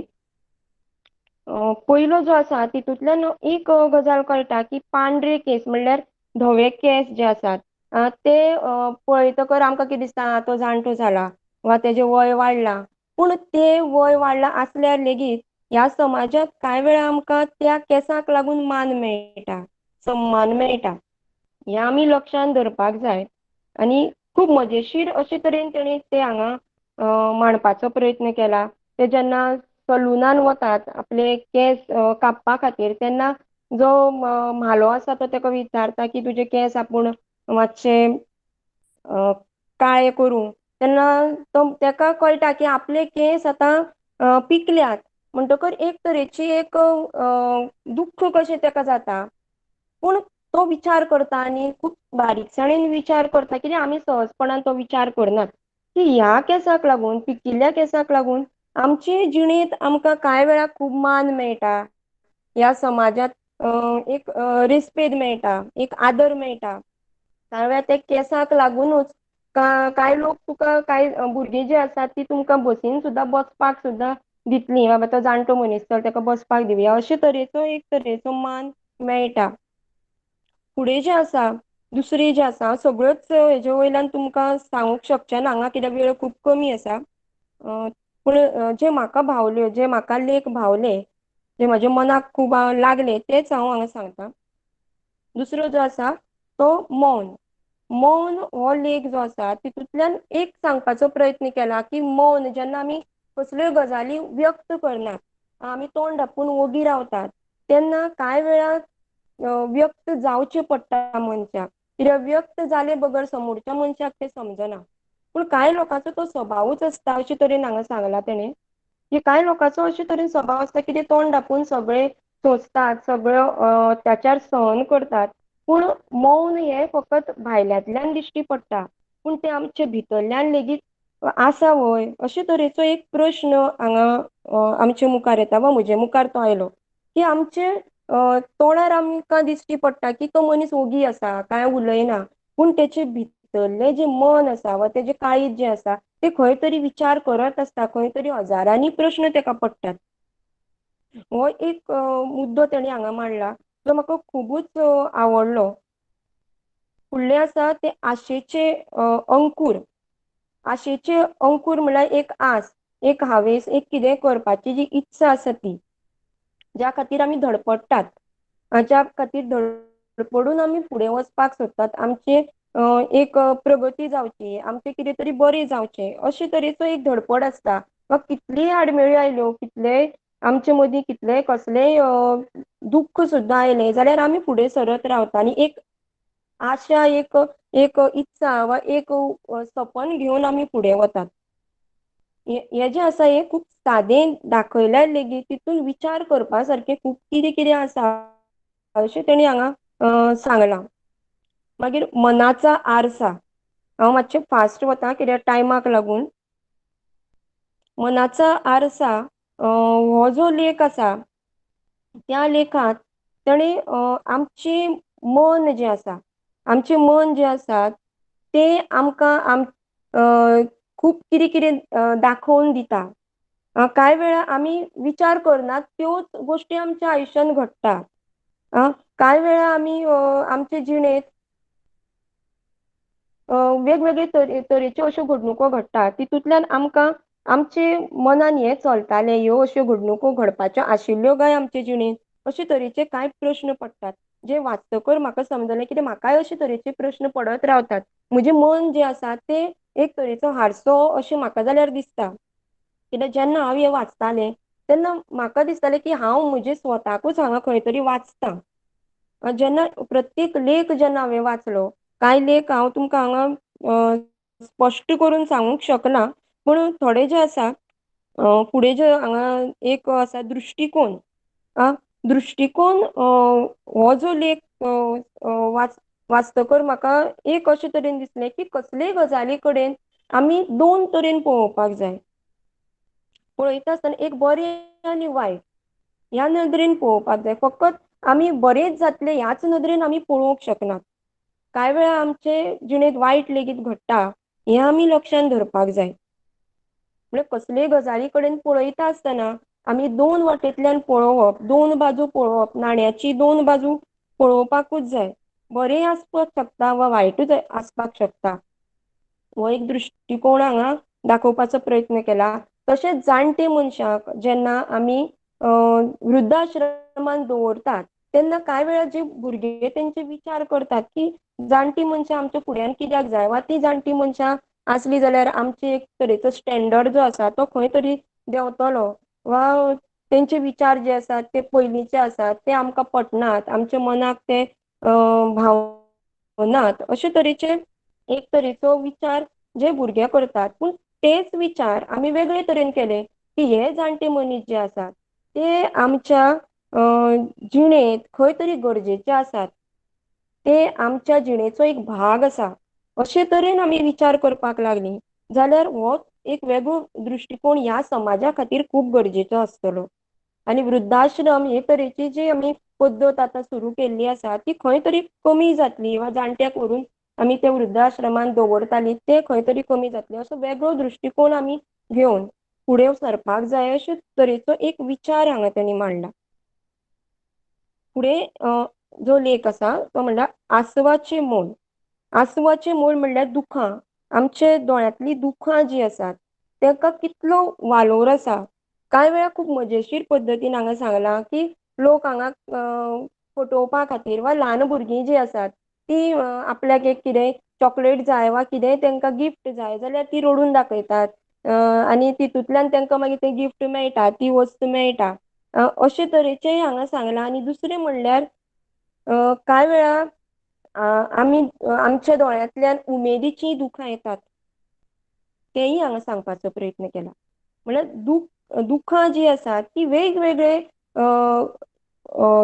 पयलो जो आसा तितूंतल्यान एक गजाल कळटा की पांढरे केस म्हणल्यार धवे केस जे आसात ते पळयतकर आमकां कितें दिसता, तो जाणटो जाला वा तेजें वय वाडलां. पूण ते वय वाडलां आसल्यार लेगीत ह्या समाजांत कांय वेळा आमकां त्या केसांक लागून मान मेळटा, सम्मान मेळटा. हें आमी लक्षांत धरपाक जाय आनी खूब मजेशीर अशे तरेन तेणी ते हांगा मांडपाचो प्रयत्न केला. ते जेन्ना सलुनान वतात आपले केंस कापपा खातीर तेन्ना जो म्हालो आसा तो ताका विचारता की तुजे केंस आपूण मातशे काळे करूं, तेन्ना तो ताका कळटा की आपले केंस आतां पिकल्यात म्हणटकर एक तरेची एक दुख्ख कशें ताका जाता. पूण तो विचार करता आनी खूब बारीकसाणेन विचार करता, कित्याक आमी सहजपणान तो विचार करनात की ह्या केंसाक लागून, पिकिल्ल्या केंसाक लागून आमचे जिणेंत आमकां कांय वेळा खूब मान मेळटा, ह्या समाजांत एक रेस्पेद मेळटा, एक आदर मेळटा. कांय वेळा त्या केंसाक लागुनूच कांय लोक तुका, कांय भुरगीं जी आसात ती तुमकां बसीन सुद्दां बसपाक सुद्दां दितली, बाबा तो जाणटो मनीस चल ताका बसपाक दिवया, अशे तरेचो एक तरेचो मान मेळटा. फुडें जें आसा दुसरी जें आसा सगळ्योच हेजे वयल्यान तुमकां सांगूंक शकचें ना हांगा, कित्याक वेळ खूब कमी आसा. पूण जे म्हाका भावल्यो, जे म्हाका लेख भावले, जे म्हज्या मनाक खूब लागले तेच हांव हांगा सांगता. दुसरो जो आसा तो मौन. मौन हो लेख जो आसा तितूंतल्यान एक सांगपाचो प्रयत्न केला की मौन जेन्ना आमी कसल्योय गजाली व्यक्त करनात, आमी तोंड धापून ओगी रावतात तेन्ना कांय वेळार व्यक्त जावचें पडटा मनशाक, कित्याक व्यक्त जाले बगर समोरच्या मनशाक तें समजना. पूण कांय लोकांचो तो स्वभावूच आसता अशे तरेन हांगा सांगला तेणें की कांय लोकांचो अशे तरेन स्वभाव आसता की ते तोंड धापून सगळे सोंसतात, सगळ्यो अत्याचार सहन करतात. पूण मौन हें फकत भायल्यांतल्यान दिश्टी पडटा, पूण तें आमचे भितरल्यान लेगीत आसा व्हय अशे तरेचो एक प्रश्न हांगा आमचे मुखार येता वा म्हजे मुखार तो आयलो की आमचे तोंडार आमकां दिश्टी पडटा की तो मनीस ओगी आसा, कांय उलयना, पूण तेचे भितरलें जें मन आसा वा तेजें काळीज जें आसा तें खंय तरी विचार करत आसता, खंय तरी हजारांनी प्रश्न ताका पडटात. हो एक मुद्दो तेणी हांगा मांडला जो म्हाका खुबूच आवडलो. फुडलें आसा तें आशेचे अंकूर. आशेचे अंकूर म्हणल्यार एक आस, एक हावेस, एक कितें करपाची जी इत्सा आसा ती, ज्या खातीर आमी धडपडटात, ज्या खातीर धडपडून आमी फुडें वचपाक सोदतात, आमचे एक प्रगती जावची, आमचें कितें तरी बरें जावचें अशे तरेचो एक धडपड आसता. वा कितलीय आडमेळी आयल्यो, कितलेय आमचे मदीं कितलेय कसलेय दुख्ख सुद्दां आयलें जाल्यार आमी फुडें सरत रावता आनी एक आशा, एक एक इत्सा वा एक सपन घेवन आमी फुडें वतात. हें जें आसा हें खूब सादें दाखयल्यार लेगीत तितून विचार करपा सारकें खूब कितें कितें आसा अशें तेणी हांगा सांगलां. मागीर मनाचा आरसा. हांव मातशें फास्ट वता कित्याक टायमाक लागून. मनाचा आरसा हो जो लेख आसा त्या लेखांत तेणें आमचें मन जें आसा, आमचें मन जें आसा तें आमकां खूब कितें कितें दाखोवन दिता. कांय वेळा आमी विचार करनात त्योच गोश्टी आमच्या आयुश्यांत घडटा. कांय वेळा आमी आमचे जिणेंत वेगवेगळे तरेच्यो अश्यो घडणुको घडटा, तितूंतल्यान आमकां आमचे मनान हें चलतालें, ह्यो अश्यो घडणुको घडपाच्यो आशिल्ल्यो काय आमचे जिणेंत, अशे तरेचे कांय प्रश्न पडटात जे वाचतकर म्हाका समजलें कित्याक म्हाकाय अशे तरेचे प्रश्न पडत रावतात. म्हजें मन जें आसा तें एक तरेचो हारसो अशें म्हाका जाल्यार दिसता, कित्याक जेन्ना हांव हें वाचतालें तेन्ना म्हाका दिसतालें की हांव म्हजे स्वताकूच हांगा खंय तरी वाचतां. जेन्ना प्रत्येक लेख जेन्ना हांवें वाचलो, कांय लेख हांव तुमकां हांगा स्पश्ट करून सांगूंक शकना, पूण थोडे जे आसा फुडें जो हांगा एक आसा दृश्टिकोन. दृश्टिकोन हो जो लेख वाचतकर म्हाका एक अशे तरेन दिसलें की कसलेय गजाली कडेन आमी दोन तरेन पळोवपाक जाय. पळयता आसतना एक बरें आनी वायट ह्या नदरेन पळोवपाक जाय. फकत आमी बरेंच जातलें ह्याच नदरेन आमी पळोवंक शकनात. कांय वेळा आमचे जिणेंत वायट लेगीत घडटा हें आमी लक्षांत धरपाक जाय. म्हणजे कसलेय गजाली कडेन पळयता आसतना आमी दोन वाटेंतल्यान पळोवप, दोन बाजू पळोवप, नाण्याची दोन बाजू पळोवपाकूच जाय. बरें आसपाक शकता वा वायटूच आसपाक शकता. हो एक दृश्टिकोण हांगा दाखोवपाचो प्रयत्न केला. तशेंच जाणटे मनशाक जेन्ना आमी वृद्धाश्रमान दवरतात तेन्ना कांय वेळार जे भुरगे तेंचे विचार करतात की जाणटी मनशां आमच्या फुड्यान कित्याक जाय वा ती जाणटी मनशां आसली जाल्यार आमचे एक तरेचो स्टँडर्ड जो आसा तो खंय तरी देंवतलो वा तेंचे विचार जे आसात ते पयलींचे आसात ते आमकां पटनात, आमच्या मनाक ते भावनात, अशे तरेचे एक तरेचो विचार जे भुरगे करतात. पूण तेच विचार आमी वेगळे तरेन केले की हे जाणटे मनीस जे आसात ते आमच्या जिणेंत खंय तरी गरजेचे आसात, ते आमच्या जिणेचो एक भाग आसा अशे तरेन आमी विचार करपाक लागली जाल्यार हो एक वेगळो दृश्टिकोण ह्या समाजा खातीर खूब गरजेचो आसतलो. आनी वृद्धाश्रम हे तरेची जी आमी पद्दत आतां सुरू केल्ली आसा ती खंय तरी कमी जातली वा जाणट्याक व्हरून आमी ते वृद्धाश्रमान दवरताली ते खंय तरी कमी जातले असो वेगळो दृश्टिकोण आमी घेवन फुडें सरपाक जाय अशे तरेचो एक विचार हांगा तेणी मांडला. फुडें जो लेख आसा तो म्हणल्यार आसवाचें मोल. आसवाचें मोल म्हणल्यार दुखां, आमचे दोळ्यांतलीं दुखां जीं आसात ताका कितलो वालोर आसा. कांय वेळार खूब मजेशीर पद्दतीन हांगा सांगलां की लोक हांगा फटोवपा खातीर वा ल्हान भुरगीं जीं आसात ती आपल्याक एक कितेंय चॉकलेट जाय वा कितेंय तांकां गिफ्ट जाय जाल्यार ती रडून दाखयतात आनी तितूंतल्यान तांकां मागीर तें गिफ्ट मेळटा, ती वस्त मेळटा अशे तरेचें हांगा सांगलां. आनी दुसरें म्हणल्यार कांय वेळा आमी आमच्या दोळ्यांतल्यान उमेदीचीं दुखां येतात तेंय हांगा सांगपाचो प्रयत्न केला. म्हणल्यार दुखां जीं आसात ती वेगवेगळे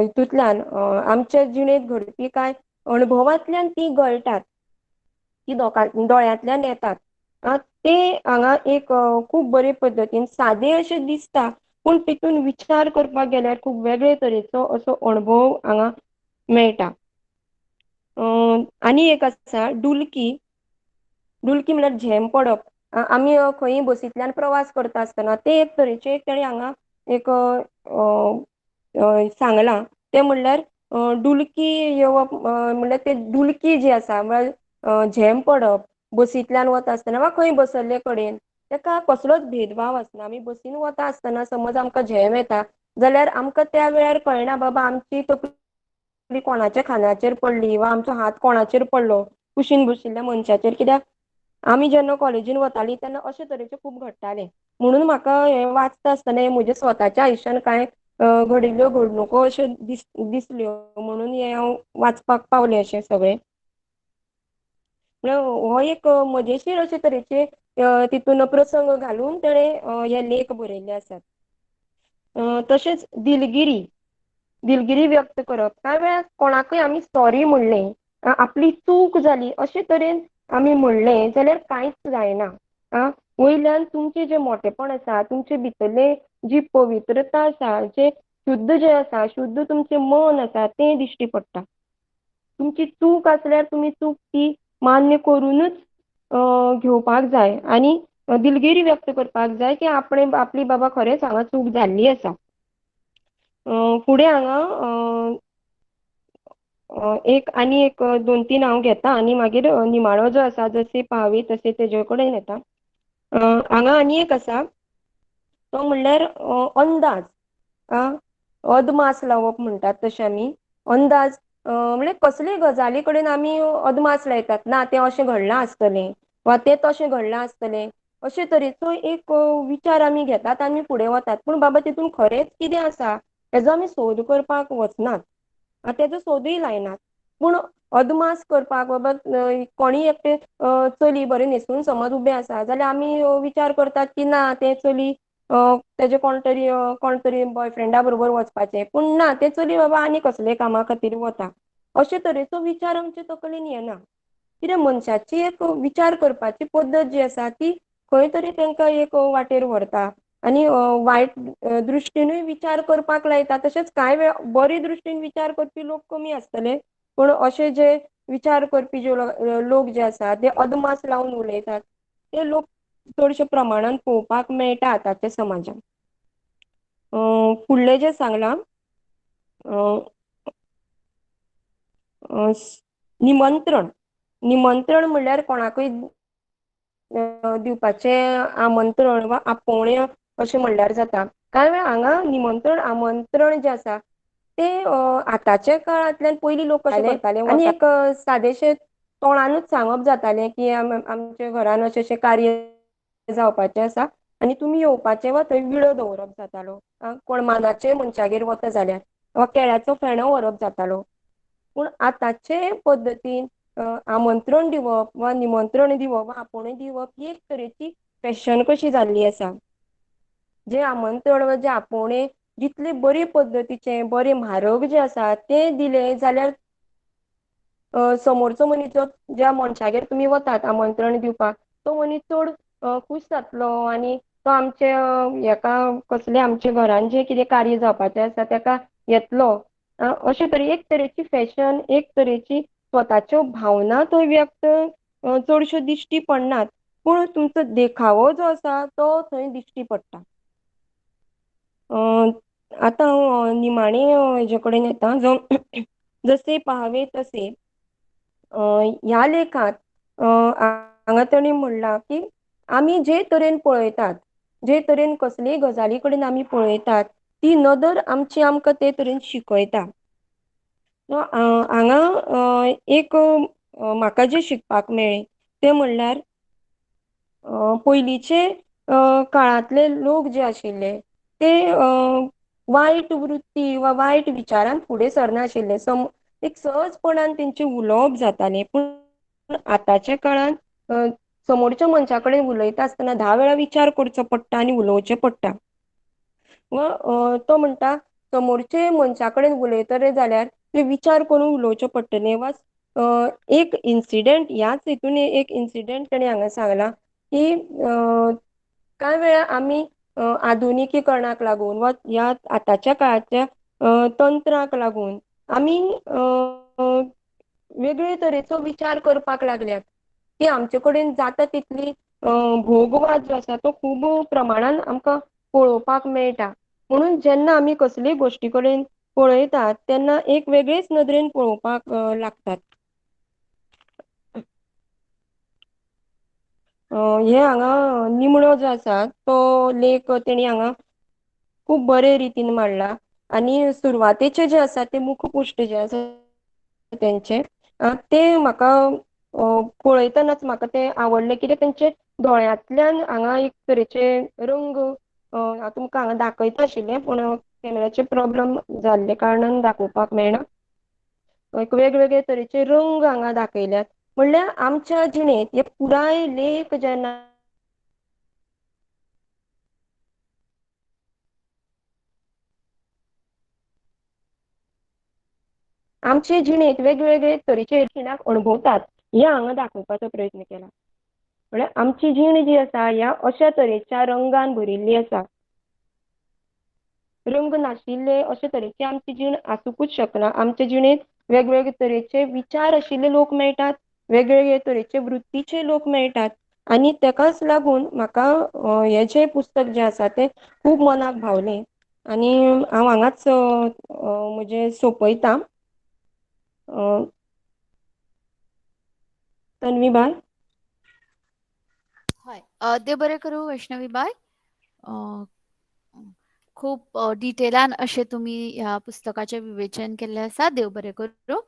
हितूंतल्यान आमच्या जिणेंत घडपी कांय अणभवांतल्यान ती गळटात, ती दोळ्यांतल्यान येतात. ते हांगा एक खूब बरे पद्दतीन सादे अशें दिसता पूण तितून विचार करपाक गेल्यार खूब वेगळे तरेचो असो अणभव हांगा मेळटा. आनी एक आसा डुलकी. डुलकी म्हणल्यार झेम पडप. आमी खंयी बसींतल्यान प्रवास करता आसतना ते एक तरेचे ताणें हांगा एक सांगलां तें म्हणल्यार डुलकी येवप म्हणल्यार ते डुलकी जी आसा म्हळ्यार झेम पडप बसींतल्यान वता आसतना वा खंय बसल्ले कडेन ताका कसलोच भेदभाव आसना. आमी बसीन वता आसतना समज आमकां झेम येता जाल्यार आमकां त्या वेळार कळना बाबा आमची तकली कोणाच्या खांद्याचेर पडली वा आमचो हात कोणाचेर पडलो कुशीन बशिल्ल्या मनशाचेर. कित्याक आमी जेन्ना कॉलेजीन वताली तेन्ना अशे तरेचे खूब घडटाले. म्हणून म्हाका हें वाचता आसतना हें म्हज्या स्वताच्या आयुश्यान कांय घडिल्ल्यो घडणुको अश्यो दिसल्यो म्हणून हें हांव वाचपाक पावलें अशें सगळें. हो एक मजेशीर अशे तरेचे तितून प्रसंग घालून तेणें हे लेख बरयल्ले आसात. तशेंच दिलगिरी, दिलगिरी व्यक्त करप. कांय वेळार कोणाकय आमी सॉरी म्हणलें, आपली चूक जाली अशे तरेन आमी म्हणलें जाल्यार कांयच जायना. वयल्यान तुमचें जें मोटेपण आसा, तुमचे भितरलें जी पवित्रता आसा, जें शुद्ध जें आसा, शुद्ध तुमचें मन आसा तें दिश्टी पडटा. तुमची चूक आसल्यार तुमी चूक ती मान्य करूनच घेवपाक जाय आनी दिलगिरी व्यक्त करपाक जाय की आपणे आपली बाबा खरेंच हांगा चूक जाल्ली आसा. फुडें हांगा एक आनी एक दोन तीन हांव घेता आनी मागीर निमाणो जो आसा जसे पाहावे तसे तेजे कडेन येता. हांगा आनी एक आसा तो म्हणल्यार अंदाज. अदमास लावप म्हणटात तशें आमी अंदाज म्हणल्यार कसलेय गजाली कडेन आमी अदमास लायतात, ना तें अशें घडलां आसतलें वा तें तशें घडलां आसतलें अशे तरेचो एक विचार आमी घेतात आनी फुडें वतात. पूण बाबा तितून खरेंच कितें आसा हेजो आमी सोद करपाक वचनात, तेजो सोदूय लायनात. पूण अदमास करपाक बाबा कोणीय एकटें चली बरें न्हेसून समज उबें आसा जाल्यार आमी विचार करतात की ना तें चली तेजे कोण तरी बॉयफ्रेंडा बरोबर वचपाचें, पूण ना, तें चली बाबा आनी कसले कामा खातीर वता, अशे तरेचो विचार आमचे तकलेन येना. कित्याक, मनशाची एक विचार करपाची पद्दत जी आसा ती खंय तरी तांकां एक वाटेर व्हरता आनी वायट दृश्टीनूय विचार करपाक लायता. तशेंच कांय वेळ बरे दृश्टीन विचार करपी लोक कमी आसतले, पूण अशे जे विचार करपी जे लोक जे आसा ते अदमास लावन उलयतात, ते लोक चडशे प्रमाणान पळोवपाक मेळटा आतांच्या समाजान. फुडलें जें सांगलां, निमंत्रण. निमंत्रण म्हणल्यार कोणाकूय दिवपाचें आमंत्रण वा आपोवणें अशें म्हणल्यार जाता. कांय वेळार हांगा निमंत्रण आमंत्रण जें आसा तें आतांच्या काळांतल्यान पयलीं लोक कशें करताले आनी एक सादेशें तोंडानूच सांगप जातालें की आमच्या घरान अशें अशें कार्य जावपाचें आसा आनी तुमी येवपाचें, वा थंय विडो दवरप जातालो कोण मानाचे मनशागेर वता जाल्यार, वा केळ्याचो फेणो व्हरप जातालो. पूण आतांचे पद्दतीन आमंत्रण दिवप वा निमंत्रण दिवप वा आपोवणें दिवप ही एक तरेची फॅशन कशी जाल्ली आसा. जें आमंत्रण वा जें आपोवणें जितले बरे पद्दतीचें, बरे म्हारग जें आसा तें दिलें जाल्यार समोरचो मनीस जो ज्या मनशागेर तुमी वतात आमंत्रण दिवपाक, तो मनीस चड खूश जातलो आनी तो आमचे हेका कसले आमच्या घरान जें कितें कार्य जावपाचें आसा तेका येतलो. अशे तरे एक तरेची फॅशन, एक तरेची स्वताच्यो भावना थंय व्यक्त चडश्यो दिश्टी पडनात, पूण तुमचो देखावो जो आसा तो थंय दिश्टी पडटा. आतां हांव निमाणे हेजे कडेन येता, जो जसे पहावे तसे. ह्या लेखांत हांगा तांणी म्हणलां की आमी जे तरेन पळयतात, जे तरेन कसलेय गजाली कडेन आमी पळयतात, ती नदर आमची आमकां ते तरेन शिकयता. हांगा एक म्हाका जें शिकपाक मेळ्ळें तें म्हणल्यार पयलींचे काळांतले लोक जे आशिल्ले ते वायट वृत्ती वा वायट विचारान फुडें सरनाशिल्ले, एक सहजपणान तेंचें उलोवप जातालें. पूण आतांच्या काळांत समोरच्या मनशा कडेन उलयता आसतना 10 वेळा विचार करचो पडटा आनी उलोवचें पडटा. वा तो म्हणटा, समोरचे मनशा कडेन उलयतले जाल्यार तुवें विचार करून उलोवचें पडटलें. वा एक इन्सिडेंट, ह्याच हितून एक इन्सिडेंट ताणें हांगा सांगलां की कांय वेळार आमी आधुनिकीकरणाक लागून वा ह्या आतांच्या काळाच्या तंत्राक लागून आमी वेगळे तरेचो विचार करपाक लागल्यात की आमचे कडेन जाता तितली भोगवाद जो आसा तो खूब प्रमाणान आमकां पळोवपाक मेळटा. म्हणून जेन्ना आमी कसलेय गोश्टी कडेन पळयतात तेन्ना एक वेगळेच नदरेन पळोवपाक लागतात. हे हांगा निमणो जो आसा तो लेख तेणी हांगा खूब बरे रितीन मांडला आनी सुरवातेचे जे आसा ते मुखपुश्ट जे आसा तेंचे ते म्हाका पळयतनाच म्हाका ते आवडले, कित्याक तेंचे दोळ्यांतल्यान हांगा एक तरेचे रंग हांव तुमकां हांगा दाखयता आशिल्लें, पूण कॅमेराचे प्रॉब्लम जाल्ले कारणान दाखोवपाक मेळना. एक वेगवेगळे तरेचे रंग हांगा दाखयल्यात, म्हणल्यार आमच्या जिणेंत हे पुराय लेख जेन्ना आमचे जिणेंत वेगवेगळे तरेचे खिणाक अणभवतात हे हांगा दाखोवपाचो प्रयत्न केला. म्हळ्यार आमची जीण जी आसा ह्या अशा तरेच्या रंगान भरिल्ली आसा. रंग नाशिल्ले अशे तरेची आमची जीण आसुंकूच शकना. आमचे जिणेंत वेगवेगळे तरेचे विचार आशिल्ले लोक मेळटात, वेगवेगळे तरेचे वृत्तीचे लोक मेळटात आनी तेकाच लागून म्हाका हें जें पुस्तक जें आसा तें खूब मनाक भावलें आनी हांव हांगाच म्हजें सोंपयतां. तन्वी बाय. हय, देव बरें करूं वैष्णवी बाय. खूब डिटेलान अशें तुमी ह्या पुस्तकाचें विवेचन केल्लें आसा, देव बरें करूं.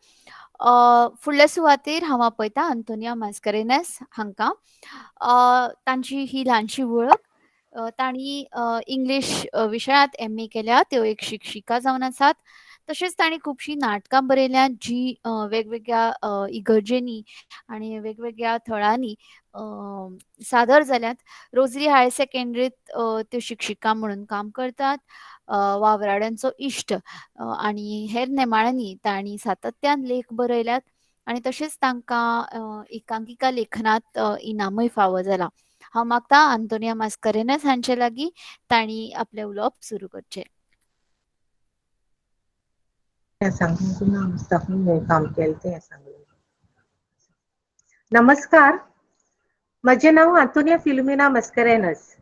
फुडल्या सुवातेर हांव आपयतां अंतोनिया मास्करेनस हांकां. तांची ही ल्हानशी वळख. तांणी इंग्लीश विशयांत MA केल्या, त्यो एक शिक्षिका जावन आसात. तशेंच तांणी खुबशीं नाटकां बरयल्यात जी वेगवेगळ्या इगर्जेनी आनी वेगवेगळ्या थळांनी सादर जाल्यात. रोजरी हायर सेकंडरीत त्यो शिक्षिका म्हणून काम करतात. वावराड्यांचो इश्ट आनी हेर नेमाळ्यांनी तांणी सातत्यान लेख बरयल्यात आनी तशेंच तांकां एकांकिका लेखनात इनामूय फावो जाला. हांव मागता आंतोनिया मास्कारेन्हस हांचे लागीं तांणी आपलें उलोवप सुरू करचें. नमस्कार, म्हजें नांव आंतोनिया फिलोमिना मास्कारेन्हस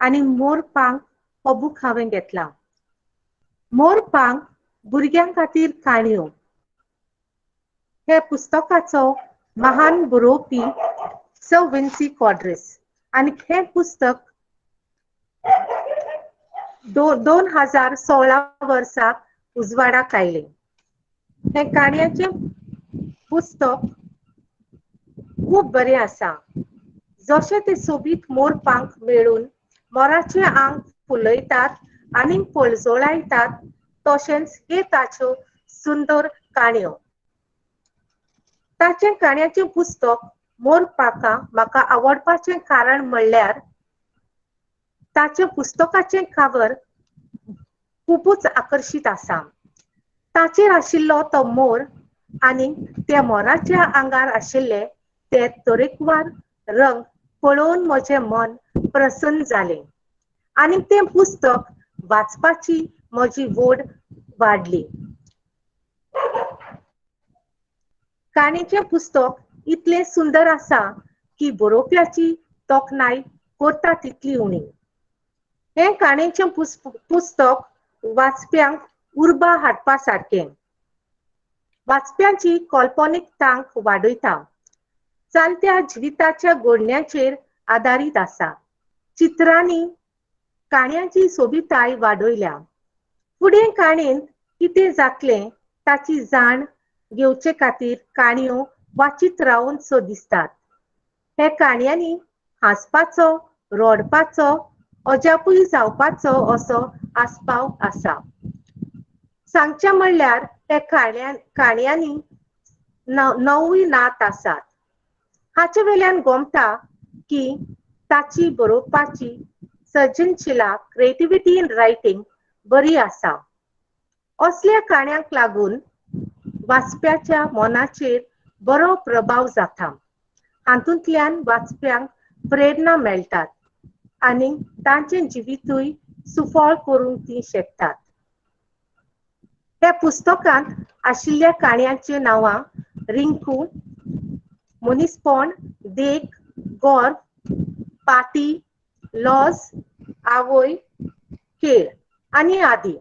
आनी मोरपांख हो बूक हांवें घेतला. मोरपांख भुरग्यां खातीर काणयो हे पुस्तकाचो महान बरोवपी स विन्सी क्वाड्रस आनी हें पुस्तक 2016 वर्साक उजवाडाक आयलें. हें काणयांचें पुस्तक खूब बरें आसा. जशें ते सोबीत मोरपांख मेळून मोराचें आंग फुलयतात आनी पळजोळायतात तशेंच हे ताच्यो सुंदर काणयो. ताचें काणयांचें पुस्तक मोरपाखां म्हाका आवडपाचें कारण म्हणल्यार ताचें पुस्तकाचें कवर खुबूच आकर्शीत आसा. ताचेर आशिल्लो तो मोर आनी त्या मोराच्या आंगार आशिल्ले ते तरेकवार रंग पळोवन म्हजें मन प्रसन्न जालें आनी तें पुस्तक वाचपाची म्हजी ओड वाडली. काणयेचें पुस्तक इतलें सुंदर आसा की बरोवप्याची तोखणाय करता तितली उणी. हें काणयेचें पुस्तक वाचप्यांक उर्बा हाडपा सारकें, वाचप्यांची कल्पनीक तांक वाडयता, चलत्या जिविताच्या घडण्याचेर आदारीत आसा. चित्रांनी काणयांची सोबिताय वाडयल्या. फुडें काणयेंत कितें जातलें ताची जाण घेवचे खातीर काणयो वाचीत रावन सो दिसतात. हे काणयांनी हांसपाचो, रडपाचो, अजापूय जावपाचो असो आस्पाव आसा. सांगचें म्हणल्यार हे काणयांनी 9 नात आसात. हाचे वेल्यान गोमता की ताची बरोवपाची सर्जनशिला, क्रिएटिविटी इन रायटींग बरी आसा. असल्या काणयांक लागून वाचप्याच्या मनाचेर बरो प्रभाव जाता. हातूंतल्यान वाचप्यांक प्रेरणा मेळटात आनी तांचें जिवितूय सुफळ करूंक ती शकतात. ह्या पुस्तकांत आशिल्ल्या काणयांची नांवां रिंकू, मनीसपण, देख, गोर्व, पाटी, लॉज, आवय, खेळ आनी आदी.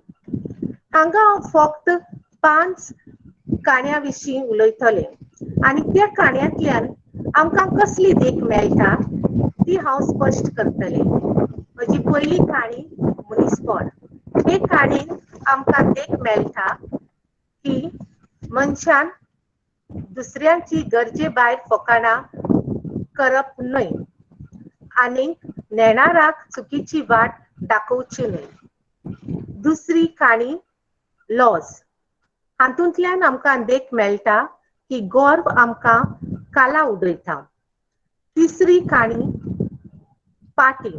हांगा हांव फक्त 5 काणयां विशीं उलयतलें आनी त्या काणयांतल्यान आमकां कसली देख मेळटा ती हांव स्पश्ट करतलें. म्हजी पयली काणी मनीसपण. हे काणयेन आमकां देख मेळटा की मनशान दुसऱ्यांची गरजे भायर फकाणां करप न्हय आनी नेणाराक चुकीची वाट दाखोवची न्हय. दुसरी काणी लॉज. हातूंतल्यान आमकां देख मेळटा की गर्व आमकां काला उडयता. तिसरी काणी पाटी.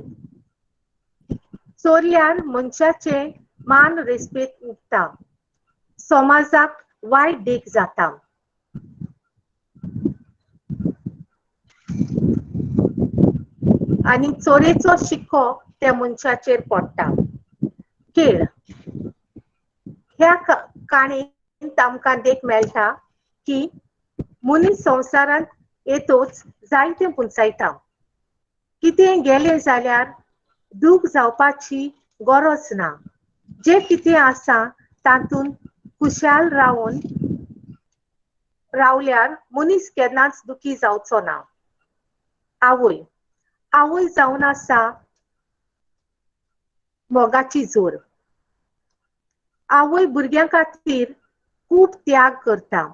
चोरल्यार मनशाचें मान रेस्पेद उरता, समाजाक वायट देख जाता. आनी चोरयेचो शिक्को त्या मनशाचेर पडटा. खेळ. ह्या काणयेंत आमकां देख मेळटा की मनीस संवसारांत येतोच जायतें पुंचायता. कितें गेलें जाल्यार दूख जावपाची गरज ना. जें कितें आसा तातूंत खुशाल रावन रावल्यार मनीस केन्नाच दुखी जावचो ना. आवय. आवय जावन आसा मोगाची जोर. आवय भुरग्यां खातीर खूब त्याग करता.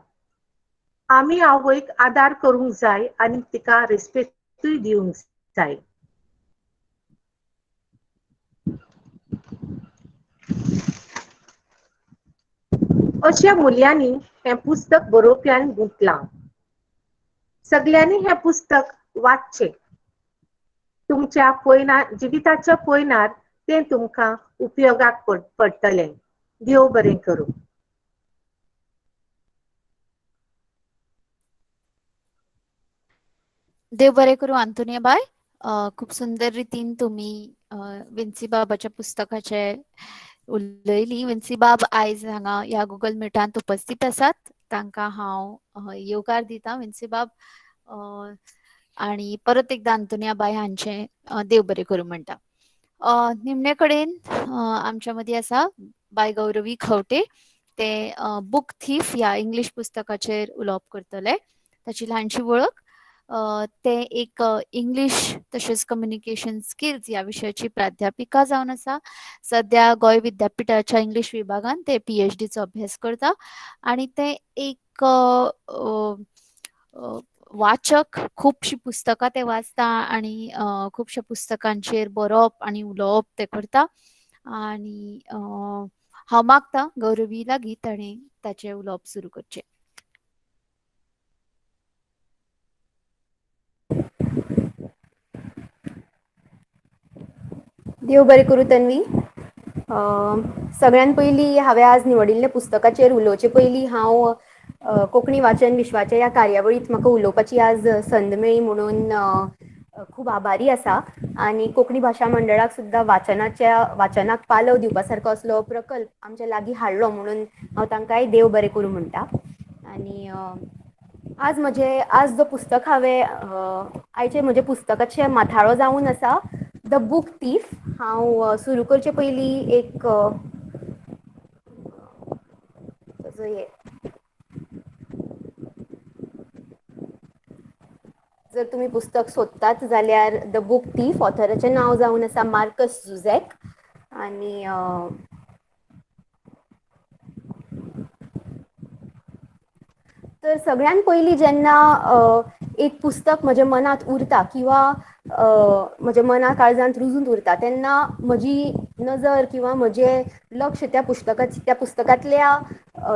आमी आवयक आदार करूंक जाय आनी तिका रेस्पेक्टूय दिवंक जाय. अशा मुल्यांनी हें पुस्तक बरोवप्यान गुंतलां. सगल्यांनी हें पुस्तक वाचचें. तुमच्या पयना जिविताच्या पयनार तें तुमकां उपयोगाक पडटलें. देव बरें करूं. देव बरें करूं आंतोनिया बाय. खूब सुंदर रितीन तुमी विन्सी बाबाच्या पुस्तकाचे उलयली. विन्सी बाब आयज हांगा ह्या गुगल मिटांत उपस्थित आसात, तांकां हांव येवकार दिता विन्सी बाब. आनी परत एकदां आंतोनिया बाय हांचें देव बरें करूं म्हणटा. निमणे कडेन आमच्या मदीं आसा बाय गौरवी खवटे. ते बूक थीफ ह्या इंग्लीश पुस्तकाचेर उलोवप करतले. ताची ल्हानशी वळख, ते एक इंग्लीश तशेंच कम्युनिकेशन स्किल्स ह्या विशयाची प्राध्यापिका जावन आसा. सद्या गोंय विद्यापिठाच्या इंग्लीश विभागान ते PhD चो अभ्यास करता आनी ते एक वाचक, खुबशीं पुस्तकां ते वाचता आनी खुबश्या पुस्तकांचेर बरोवप आनी उलोवप ते करता. आनी हांव मागता गौरवी लागीं ताणें ताचें उलोवप सुरू करचें. देव बरें करूं तन्वी. सगळ्यान पयलीं हांवें आज निवडिल्ल्या पुस्तकाचेर उलोवचे पयलीं हांव कोंकणी वाचन विश्वाच्या ह्या कार्यावळींत म्हाका उलोवपाची आज संद मेळ्ळी म्हणून खूब आभारी आसा. आनी कोंकणी भाशा मंडळाक सुद्दां वाचनाक पालव दिवपा सारको असलो प्रकल्प आमच्या लागीं हाडलो म्हणून हांव तांकांय देव बरें करूं म्हणटा. आनी आज म्हजें आज जो पुस्तक हांवें आयचे म्हजे पुस्तकाचे माथाळो जावन आसा the book thief. हांव सुरू करचे पयलीं एक जर तुमी पुस्तक सोदतात जाल्यार the book thief, ऑथराचें नांव जावन आसा मार्कस झुझॅक. आनी तर सगळ्यान पयलीं जेन्ना एक पुस्तक म्हज्या मनांत उरता किंवा म्हज्या मना काळजांत रुजून उरता तेन्ना म्हजी नजर किंवा म्हजें लक्ष त्या पुस्तकांतल्या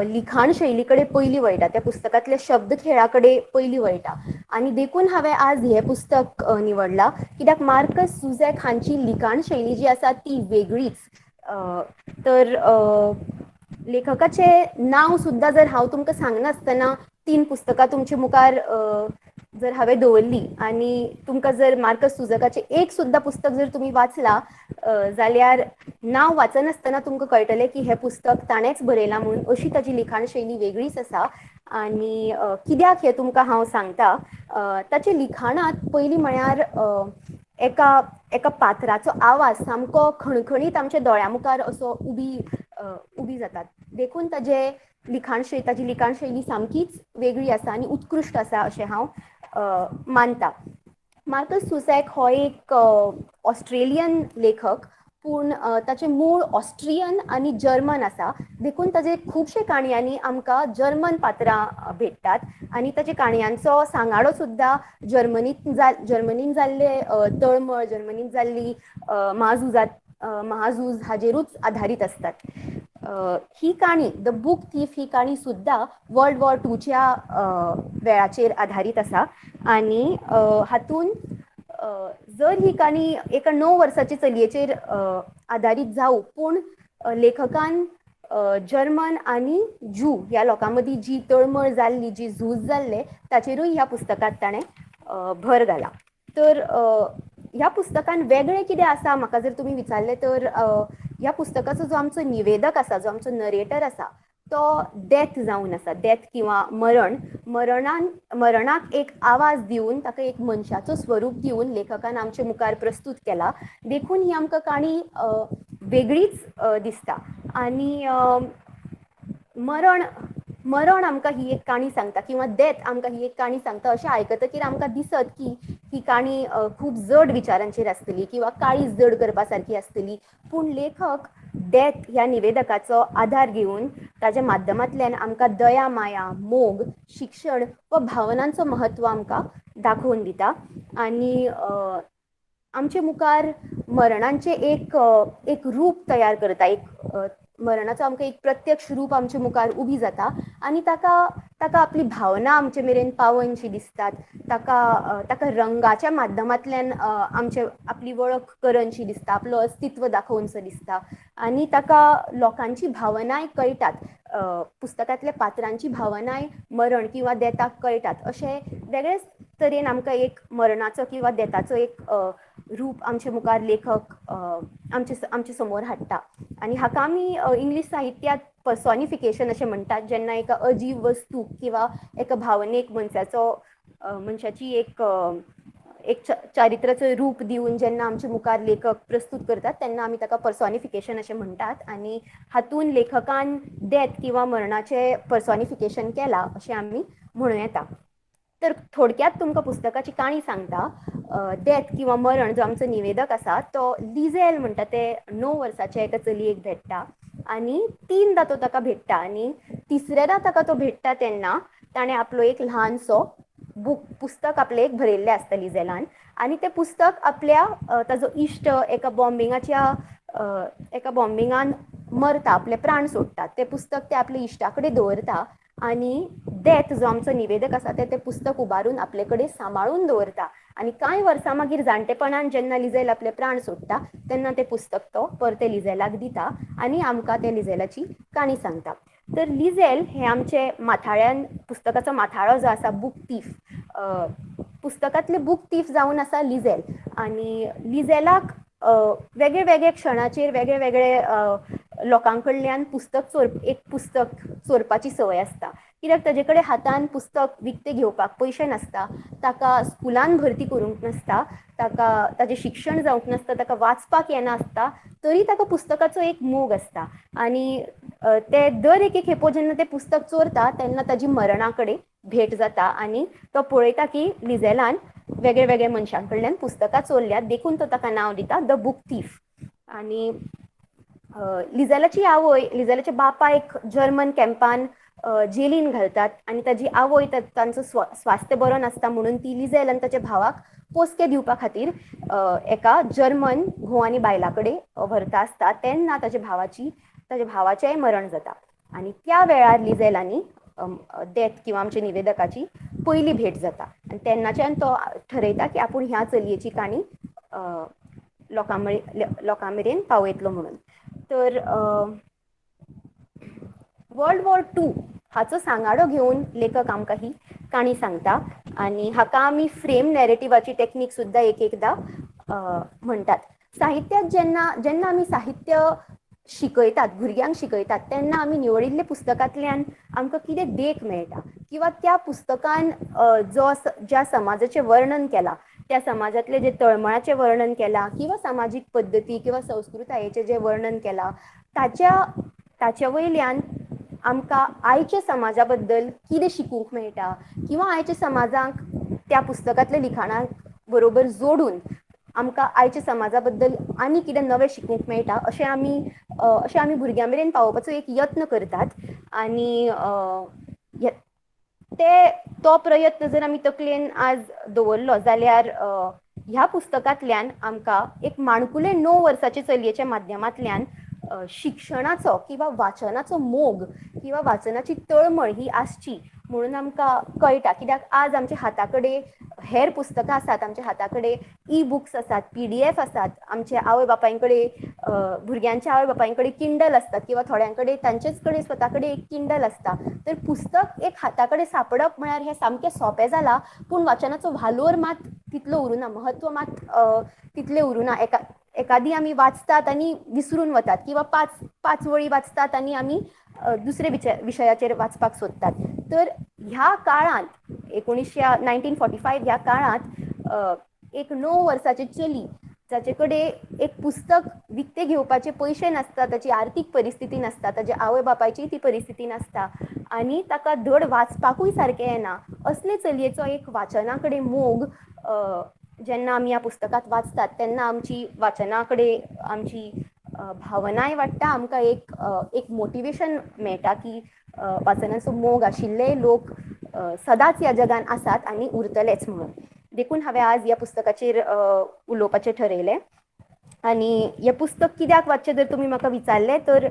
लिखाण शैली कडेन पयलीं वळटा, त्या पुस्तकांतल्या शब्द खेळा कडेन पयलीं वळटा. आनी देखून हांवें आज हें पुस्तक निवडलां, कित्याक मार्कस सुझॅक हांची लिखाण शैली जी आसा ती वेगळीच. तर लेखकाचें नांव सुद्दां जर हांव तुमकां सांगनासतना 3 पुस्तकां तुमचे मुखार जर हांवें दवरली आनी तुमकां जर मार्कस सुझॅकाचें एक सुद्दां पुस्तक जर तुमी वाचलां जाल्यार नांव वाचनासतना तुमकां कळटलें की हें पुस्तक ताणेंच बरयलां म्हणून. अशी ताची लिखाण शैली वेगळीच आसा. आनी कित्याक हें तुमकां हांव सांगता, ताच्या लिखाणांत पयलीं म्हळ्यार एका एका पात्राचो आवाज सामको खणखणीत आमच्या दोळ्या मुखार असो उबी जातात. देखून ताजे ताजी लिखाण शैली सामकीच वेगळी आसा आनी उत्कृश्ट आसा अशें हांव मानता. मार्कस सुझॅक हो एक ऑस्ट्रेलियन लेखक, पूण ताचें मूळ ऑस्ट्रियन आनी जर्मन आसा. देखून ताजे खुबशे काणयांनी आमकां जर्मन पात्रां भेट्टात आनी ताच्या काणयांचो सांगाडो सुद्दां जर्मनीन जाल्ले तळमळ, जर्मनीन जाल्ली महाझूज हाजेरूच आधारीत आसतात. ही काणी the book thief ही काणी सुद्दां वर्ल्ड वॉर 2च्या वेळाचेर आधारीत आसा. आनी हातून जर ही काणी एका 9 वर्साचे चलयेचेर आधारीत जावं, पूण लेखकान जर्मन आनी ज्यू ह्या लोकां मदीं जी तळमळ जाल्ली, जी झूज जाल्लें ताचेरूय ह्या पुस्तकांत ताणें भर घाला. तर ह्या पुस्तकान वेगळें कितें आसा म्हाका जर तुमी विचारलें तर ह्या पुस्तकाचो जो आमचो निवेदक आसा, जो आमचो नरेटर आसा तो डेथ जावन आसा. डेथ किंवा मरण, मरणाक एक आवाज दिवन ताका एक मनशाचो स्वरूप दिवन लेखकान आमचे मुखार प्रस्तूत केला. देखून ही आमकां काणी वेगळीच दिसता. आनी मरण आमकां ही एक काणी सांगता किंवा डेथ आमकां ही एक काणी सांगता अशें आयकतकीर आमकां दिसत की ही काणी खूब जड विचारांचेर आसतली किंवा काळीज जड करपा सारकी आसतली, पूण लेखक डेथ ह्या निवेदकाचो आधार घेवन ताच्या माध्यमांतल्यान आमकां दया, माया, मोग, शिक्षण वा भावनांचो महत्व आमकां दाखोवन दिता. आनी आमचे मुखार मरणांचें एक एक रूप तयार करता, एक मरणाचो आमकां एक प्रत्यक्ष रूप आमचे मुखार उबी जाता आनी ताका ताका आपली भावना आमचे मेरेन पावनशी दिसतात. ताका ताका रंगाच्या माध्यमांतल्यान आमचे आपली वळख करनशी दिसता, आपलो अस्तित्व दाखोवनसो दिसता आनी ताका लोकांची भावनाय कळटात. पुस्तकांतल्या पात्रांची भावनाय मरण किंवा देताक कळटात. अशें वेगळेच तरेन आमकां एक मरणाचो किंवा देताचो एक रूप आमचे मुखार लेखक आमचे आमचे समोर हाडटा आनी हाका आमी इंग्लीश साहित्यांत पर्सोनिफिकेशन अशें म्हणटात. जेन्ना एका अजीव वस्तू किंवा एका भावनेक मनशाचो मनशाची एक एक चारित्र्याचो रूप दिवन जेन्ना आमचे मुखार लेखक प्रस्तूत करतात तेन्ना आमी ताका पर्सोनिफिकेशन अशें म्हणटात आनी हातूंत लेखकान डेथ किंवा मरणाचें पर्सोनिफिकेशन केलां अशें आमी म्हणूं येता. तर थोडक्यात तुमकां पुस्तकाची काणी सांगता. डेथ किंवा मरण जो आमचो निवेदक आसा तो लिझेल म्हणटा ते 9 वर्साच्या एका चलयेक भेट्टा आनी 3दां तो ताका भेट्टा आनी तिसऱ्यादा ताका तो भेट्टा तेन्ना ताणें आपलो एक ल्हानसो बूक पुस्तक आपलें एक भरयल्लें आसता लिझेलान आनी तें पुस्तक आपल्या ताजो इश्ट एका बॉम्बिंगाच्या एका बॉम्बिंगान मरता, आपले प्राण सोडटा. तें पुस्तक ते आपल्या इश्टा कडेन दवरता आनी डेथ जो आमचो निवेदक आसा ते तें पुस्तक उबारून आपले कडेन सांबाळून दवरता आनी कांय वर्सां मागीर जाणटेपणान जेन्ना लिझेल आपले प्राण सोडटा तेन्ना तें पुस्तक तो परतें लिझेलाक दिता आनी आमकां ते लिझेलाची काणी सांगता. तर लिझेल हें आमचे माथाळ्यान पुस्तकाचो माथाळो जो आसा बूक थीफ, पुस्तकांतले बूक थीफ जावन आसा लिझेल आनी लिझेलाक वेगळे वेगळे क्षणाचेर वेगळे वेगळे लोकां कडल्यान पुस्तक चोर एक पुस्तक चोरपाची संवय आसता. कित्याक ताजे कडेन हातान पुस्तक विकतें घेवपाक पयशे नासता, ताका स्कुलान भरती करूंक नासता, ताका ताजें शिक्षण जावंक नासता, ताका वाचपाक येनासता, तरी ताका पुस्तकाचो एक मोग आसता आनी ते दर एके खेपो जेन्ना तें पुस्तक चोरता तेन्ना ताजी मरणा कडेन भेट जाता आनी तो पळयता की लिझेलान वेगळे वेगळे मनशां कडल्यान पुस्तकां चोरल्यात देखून तो ताका नांव दिता the book thief. आनी लिझेलाची आवय लिझेलाच्या बापायक जर्मन कॅम्पान जेलीन घालतात आनी ताजी आवय तांचो स्वास्थ्य बरो नासता म्हणून ती लिझेल आनी ताच्या भावाक पोसके दिवपा खातीर एका जर्मन घोव आनी बायला कडेन व्हरता आसता तेन्ना ताच्या भावाची ताच्या भावाचेंय मरण जाता आनी त्या वेळार लिझेल आनी डेथ किंवा आमच्या निवेदकाची पयली भेट जाता आनी तेन्नाच्यान तो ठरयता की आपूण ह्या चलयेची काणी लोकां मेरेन पावयतलो म्हणून. तर वर्ल्ड वॉर 2 हाचो सांगाडो घेवन लेखक आमकां ही काणी सांगता आनी हाका आमी फ्रेम नॅरेटिवाची टॅक्नीक सुद्दां एक एकदां म्हणटात. साहित्यात जेन्ना जेन्ना आमी साहित्य शिकयतात, भुरग्यांक शिकयतात तेन्ना आमी निवडिल्ल्या पुस्तकांतल्यान आमकां कितें देख मेळटा किंवा त्या पुस्तकान जो ज्या समाजाचें वर्णन केलां त्या समाजांतलें जें तळमळाचें वर्णन केलां किंवा समाजीक पद्दती किंवा संस्कृतायेचें जें वर्णन केलां ताच्या ताचे वयल्यान आमकां आयच्या समाजा बद्दल कितें शिकूंक मेळटा किंवा आयच्या समाजाक त्या पुस्तकांतल्या लिखाणाक बरोबर जोडून आमकां आयच्या समाजा बद्दल आनी कितें नवें शिकूंक मेळटा अशें आमी भुरग्यां मेरेन पावोवपाचो एक यत्न करतात आनी ते तो प्रयत्न जर आमी तकलेन आज दवरलो जाल्यार ह्या पुस्तकांतल्यान आमकां एक माणकुले 9 वर्साचे चलयेच्या माध्यमांतल्यान शिक्षणाचो किंवा वाचनाचो मोग किंवा वाचनाची तळमळ ही आसची म्हणून आमकां कळटा. कित्याक आज आमच्या हाता कडेन हेर पुस्तकां आसात, आमच्या हाता कडेन ई बुक्स आसात, PDF आसात, आमच्या आवय बापाय कडेन भुरग्यांच्या आवय बापाय कडेन किंडल आसतात किंवा थोड्यां कडेन तांचेच कडेन स्वता कडेन एक किंडल आसता. तर पुस्तक एक हाता कडेन सांपडप म्हळ्यार हें सामकें सोंपें जालां, पूण वाचनाचो वालोर मात तितलो उरुना, म्हत्व मात तितलें उरुना. एकादी आमी वाचतात आनी विसरून वतात किंवा पांच वळी वाचतात आनी आमी दुसरे विशयाचेर वाचपाक सोदतात. तर ह्या काळांत 1945 ह्या काळांत एक 9 वर्साची चली जाचे कडेन एक पुस्तक विकतें घेवपाचे पयशे नासता, ताची आर्थीक परिस्थिती नासता, ताच्या आवय बापायची ती परिस्थिती नासता आनी ताका धड वाचपाकूय सारकें येना, असले चलयेचो एक वाचना कडेन मोग जेन्ना आमी ह्या पुस्तकांत वाचतात तेन्ना आमची वाचना कडेन आमची भावनाय वाडटा, आमकां एक एक मोटिवेशन मेळटा की वाचनाचो मोग आशिल्ले लोक सदांच ह्या जगान आसात आनी उरतलेच म्हणून. देखून हांवें आज ह्या पुस्तकाचेर उलोवपाचें ठरयलें. आनी हें पुस्तक कित्याक वाचचें जर तुमी म्हाका विचारलें तर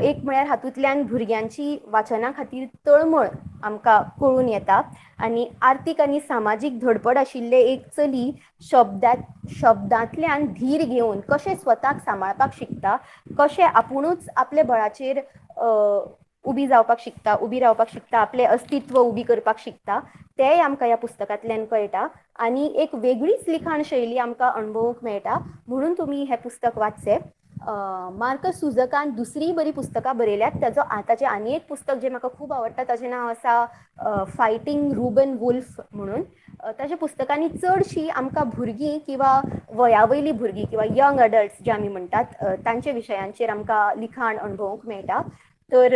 एक म्हळ्यार हातूंतल्यान भुरग्यांची वाचना खातीर तळमळ आमकां कळून येता आनी आर्थीक आनी सामाजीक धडपड आशिल्लें एक चली शब्दांतल्यान धीर घेवन कशें स्वताक सांबाळपाक शिकता, कशें आपुणूच आपल्या बळाचेर उबी जावपाक शिकता, उबी रावपाक शिकता, आपलें अस्तित्व उबी करपाक शिकता, तेंय आमकां ह्या पुस्तकांतल्यान कळटा आनी एक वेगळीच लिखाण शैली आमकां अणभवूंक मेळटा. म्हणून तुमी हें पुस्तक वाचचें. मार्कस सुजकान दुसरीय बरीं पुस्तकां बरयल्यात. ताचो ताचें आनी एक पुस्तक जें म्हाका खूब आवडटा ताचें नांव आसा फायटींग रुबन वुल्फ म्हणून. ताच्या पुस्तकांनी चडशीं आमकां भुरगीं किंवा वया वयलीं भुरगीं किंवा यंग अडल्ट्स जे आमी म्हणटात तांच्या विशयांचेर आमकां लिखाण अणभवूंक मेळटा. तर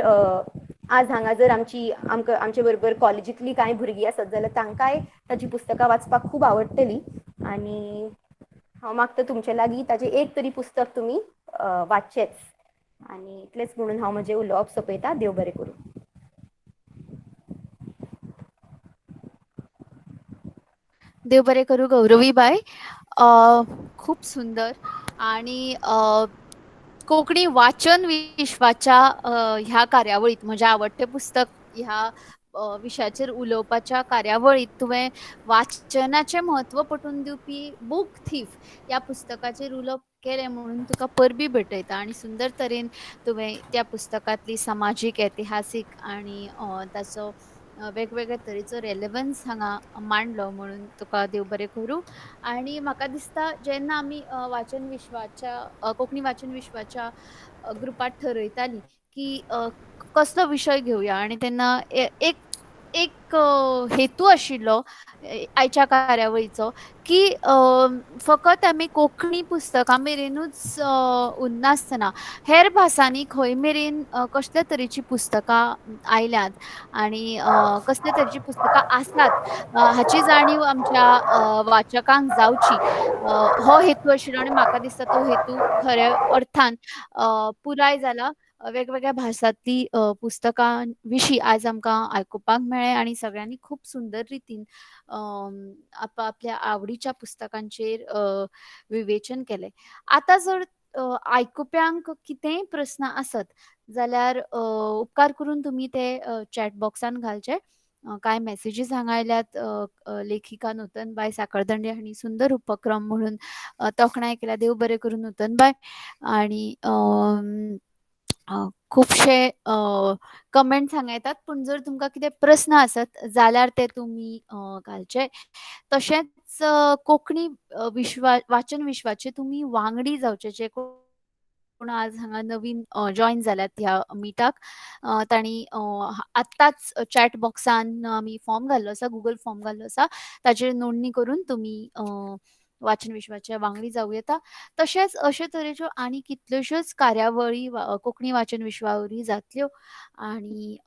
आज हांगा जर आमची आमकां आमचे बरोबर कॉलेजींतलीं कांय भुरगीं आसत जाल्यार तांकांय ताचीं पुस्तकां वाचपाक खूब आवडटलीं आनी हांव मागता तुमचे लागीं ताचें एक तरी पुस्तक तुमी वाचचेंच आनी इतलेंच म्हणून हांव म्हजें उलोवप सोंपयता. देव बरें करूं. देव बरें करूं गौरवी बाय. खूब सुंदर आनी कोंकणी वाचन विश्वाच्या ह्या कार्यावळीत म्हजें आवडटें पुस्तक ह्या विशयाचेर उलोवपाच्या कार्यावळीत तुवें वाचनाचें म्हत्व पटोवन दिवपी बूक थीफ ह्या पुस्तकाचेर उलोवप केलें म्हणून तुका परबी भेटयता आनी सुंदर तरेन तुवें त्या पुस्तकांतली समाजीक, ऐतिहासीक आनी ताचो वेगवेगळ्या तरेचो रेलेवन्स हांगा मांडलो म्हणून तुका देव बरें करूं. आनी म्हाका दिसता जेन्ना आमी वाचन विश्वाच्या कोंकणी वाचन विश्वाच्या ग्रुपात ठरयताली की कसलो विशय घेवया आनी तेन्ना एक एक हेतू आशिल्लो आयच्या कार्यावळीचो की फकत आमी कोंकणी पुस्तकां मेरेनूच उरनासतना हेर भासांनी खंय मेरेन कसल्या तरेचीं पुस्तकां आयल्यांत आनी कसल्या तरेचीं पुस्तकां आसात हाची जाणीव आमच्या वाचकांक जावची हो हेतू आशिल्लो आनी म्हाका दिसता तो हेतू खऱ्या अर्थान पुराय जाला. वेगवेगळ्या भासांतली पुस्तकां विशीं आज आमकां आयकुपाक मेळ्ळें आनी सगळ्यांनी खूब सुंदर रितीन आपल्या आवडीच्या पुस्तकांचेर विवेचन केलें. आतां जर आयकुप्यांक कितेंय प्रस्न आसत जाल्यार उपकार करून तुमी ते चॅट बॉक्सान घालचे. कांय मॅसेजीस हांगा आयल्यात. लेखिका नूतनबाय साखरदांडे हांणी सुंदर उपक्रम म्हणून तोखणाय केल्या. देव बरें करूं नूतनबाय. आनी खुबशे कमेंट्स हांगा येतात, पूण जर तुमकां कितें प्रस्न आसत जाल्यार ते तुमी घालचे. तशेंच कोंकणी विश्वा वाचन विश्वाचे तुमी वांगडी जावचे. जे कोण आज हांगा नवीन जॉयन जाल्यात ह्या मिटाक तांणी आत्ताच चॅट बॉक्सान आमी फॉर्म घाल्लो आसा, गुगल फॉर्म घाल्लो आसा, ताचेर नोंदणी करून तुमी वाचन विश्वाच्या वांगडी जावं येता. तशेंच अशे तरेच्यो आनी कितल्योश्योच कार्यावळी कोंकणी वाचन विश्वा वरवीं जातल्यो आनी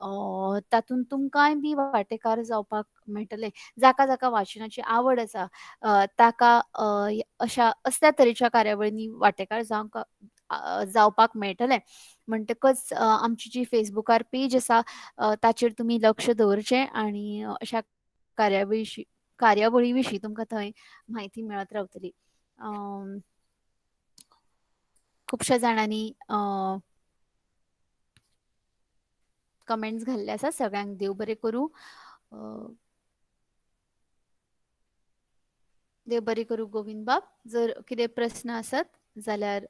तातूंत तुमकांय बी वांटेकार जावपाक मेळटलें. जाका जाका वाचनाची आवड आसा ताका अशा असल्या तरेच्या कार्यावळींनी वांटेकार जावंक जावपाक मेळटलें. म्हणटकच आमची जी फेसबुकार पेज आसा ताचेर तुमी लक्ष दवरचें आनी अशा कार्यावळी विशीं तुमकां थंय म्हायती मेळत रावतली. खुबश्या जाणांनी कमेंट्स घाल्ले आसा. सगळ्यांक देव बरें करूं. देव बरें करूं गोविंद बाब. जर कितें प्रस्न आसत जाल्यार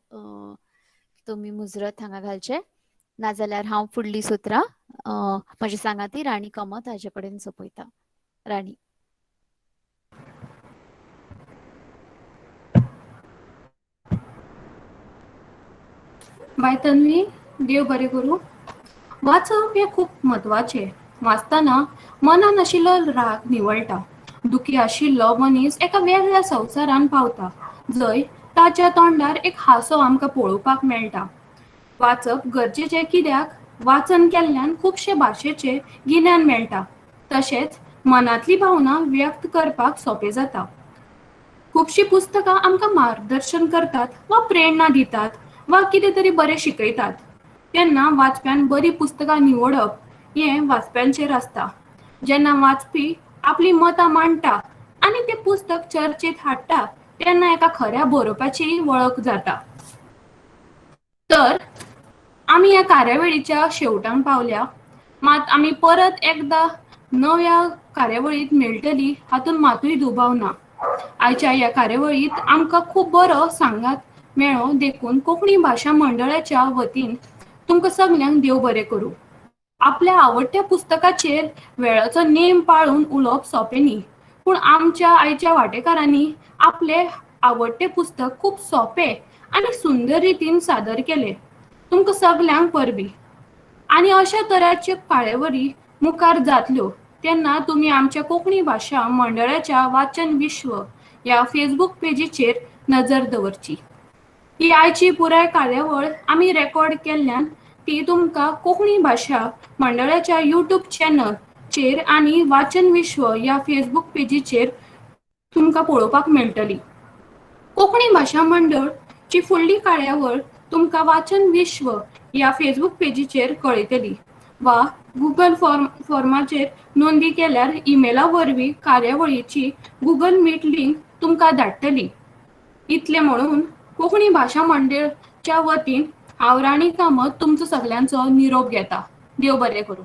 तुमी मुजरत हांगा घालचे, नाजाल्यार हांव फुडली सुत्रां म्हजे सांगाती राणी कामत हाजे कडेन सोंपयता. राणी. बाय तन्वी, देव बरें करूं. वाचप हें खूब म्हत्वाचें. वाचतना मनान आशिल्लो राग निवळटा. दुखी आशिल्लो मनीस एका वेगळ्या संवसारान पावता जंय ताच्या तोंडार एक हांसो आमकां पळोवपाक मेळटा. वाचप गरजेचें कित्याक वाचन केल्ल्यान खुबशे भाशेचें गिन्यान मेळटा, तशेंच मनांतली भावना व्यक्त करपाक सोंपें जाता. खुबशीं पुस्तकां आमकां मार्गदर्शन करतात वा प्रेरणा दितात वा कितें तरी बरें शिकयतात. तेन्ना वाचप्यान बरीं पुस्तकां निवडप हें वाचप्यांचेर आसता. जेन्ना वाचपी आपली मतां मांडटा आनी तें पुस्तक चर्चेत हाडटा तेन्ना एका खऱ्या बरोवपाची वळख जाता. तर आमी ह्या कार्यावळीच्या शेवटाक पावल्या. मात आमी परत एकदां नव्या कार्यावळींत मेळटली हातूंत मातूय दुबाव ना. आयच्या ह्या कार्यावळींत आमकां खूब बरो सांगात मेळ्ळो देखून कोंकणी भाशा मंडळाच्या वतीन तुमकां सगल्यांक देव बरें करूं. आपल्या आवडट्या पुस्तकाचेर वेळाचो नेम पाळून उलोवप सोंपें न्ही, पूण आमच्या आयच्या वांटेकारांनी आपलें आवडटें पुस्तक खूब सोंपें आनी सुंदर रितीन सादर केलें. तुमकां सगल्यांक परबीं. आनी अशा तराच्यो कार्यावळी मुखार जातल्यो तेन्ना तुमी आमच्या कोंकणी भाशा मंडळाच्या वाचन विश्व ह्या फेसबूक पेजीचेर नजर दवरची. ही आयची पुराय कार्यावळ आमी रेकॉर्ड केल्ल्यान ती तुमकां कोंकणी भाशा मंडळाच्या युट्यूब चॅनल चेर आनी वाचन विश्व ह्या फेसबूक पेजीचेर तुमकां पळोवपाक मेळटली. कोंकणी भाशा मंडळ ची फुडली कार्यावळ तुमकां वाचन विश्व ह्या फेसबूक पेजीचेर कळयतली वा गुगल फॉर्माचेर नोंदी केल्यार इमेला वरवीं कार्यावळीची गुगल मीट लिंक तुमकां धाडटली. इतलें म्हणून कोंकणी भाशा मंडळच्या वतीन हांव राणी कामत तुमचो सगल्यांचो निरोप घेता. देव बरें करूं.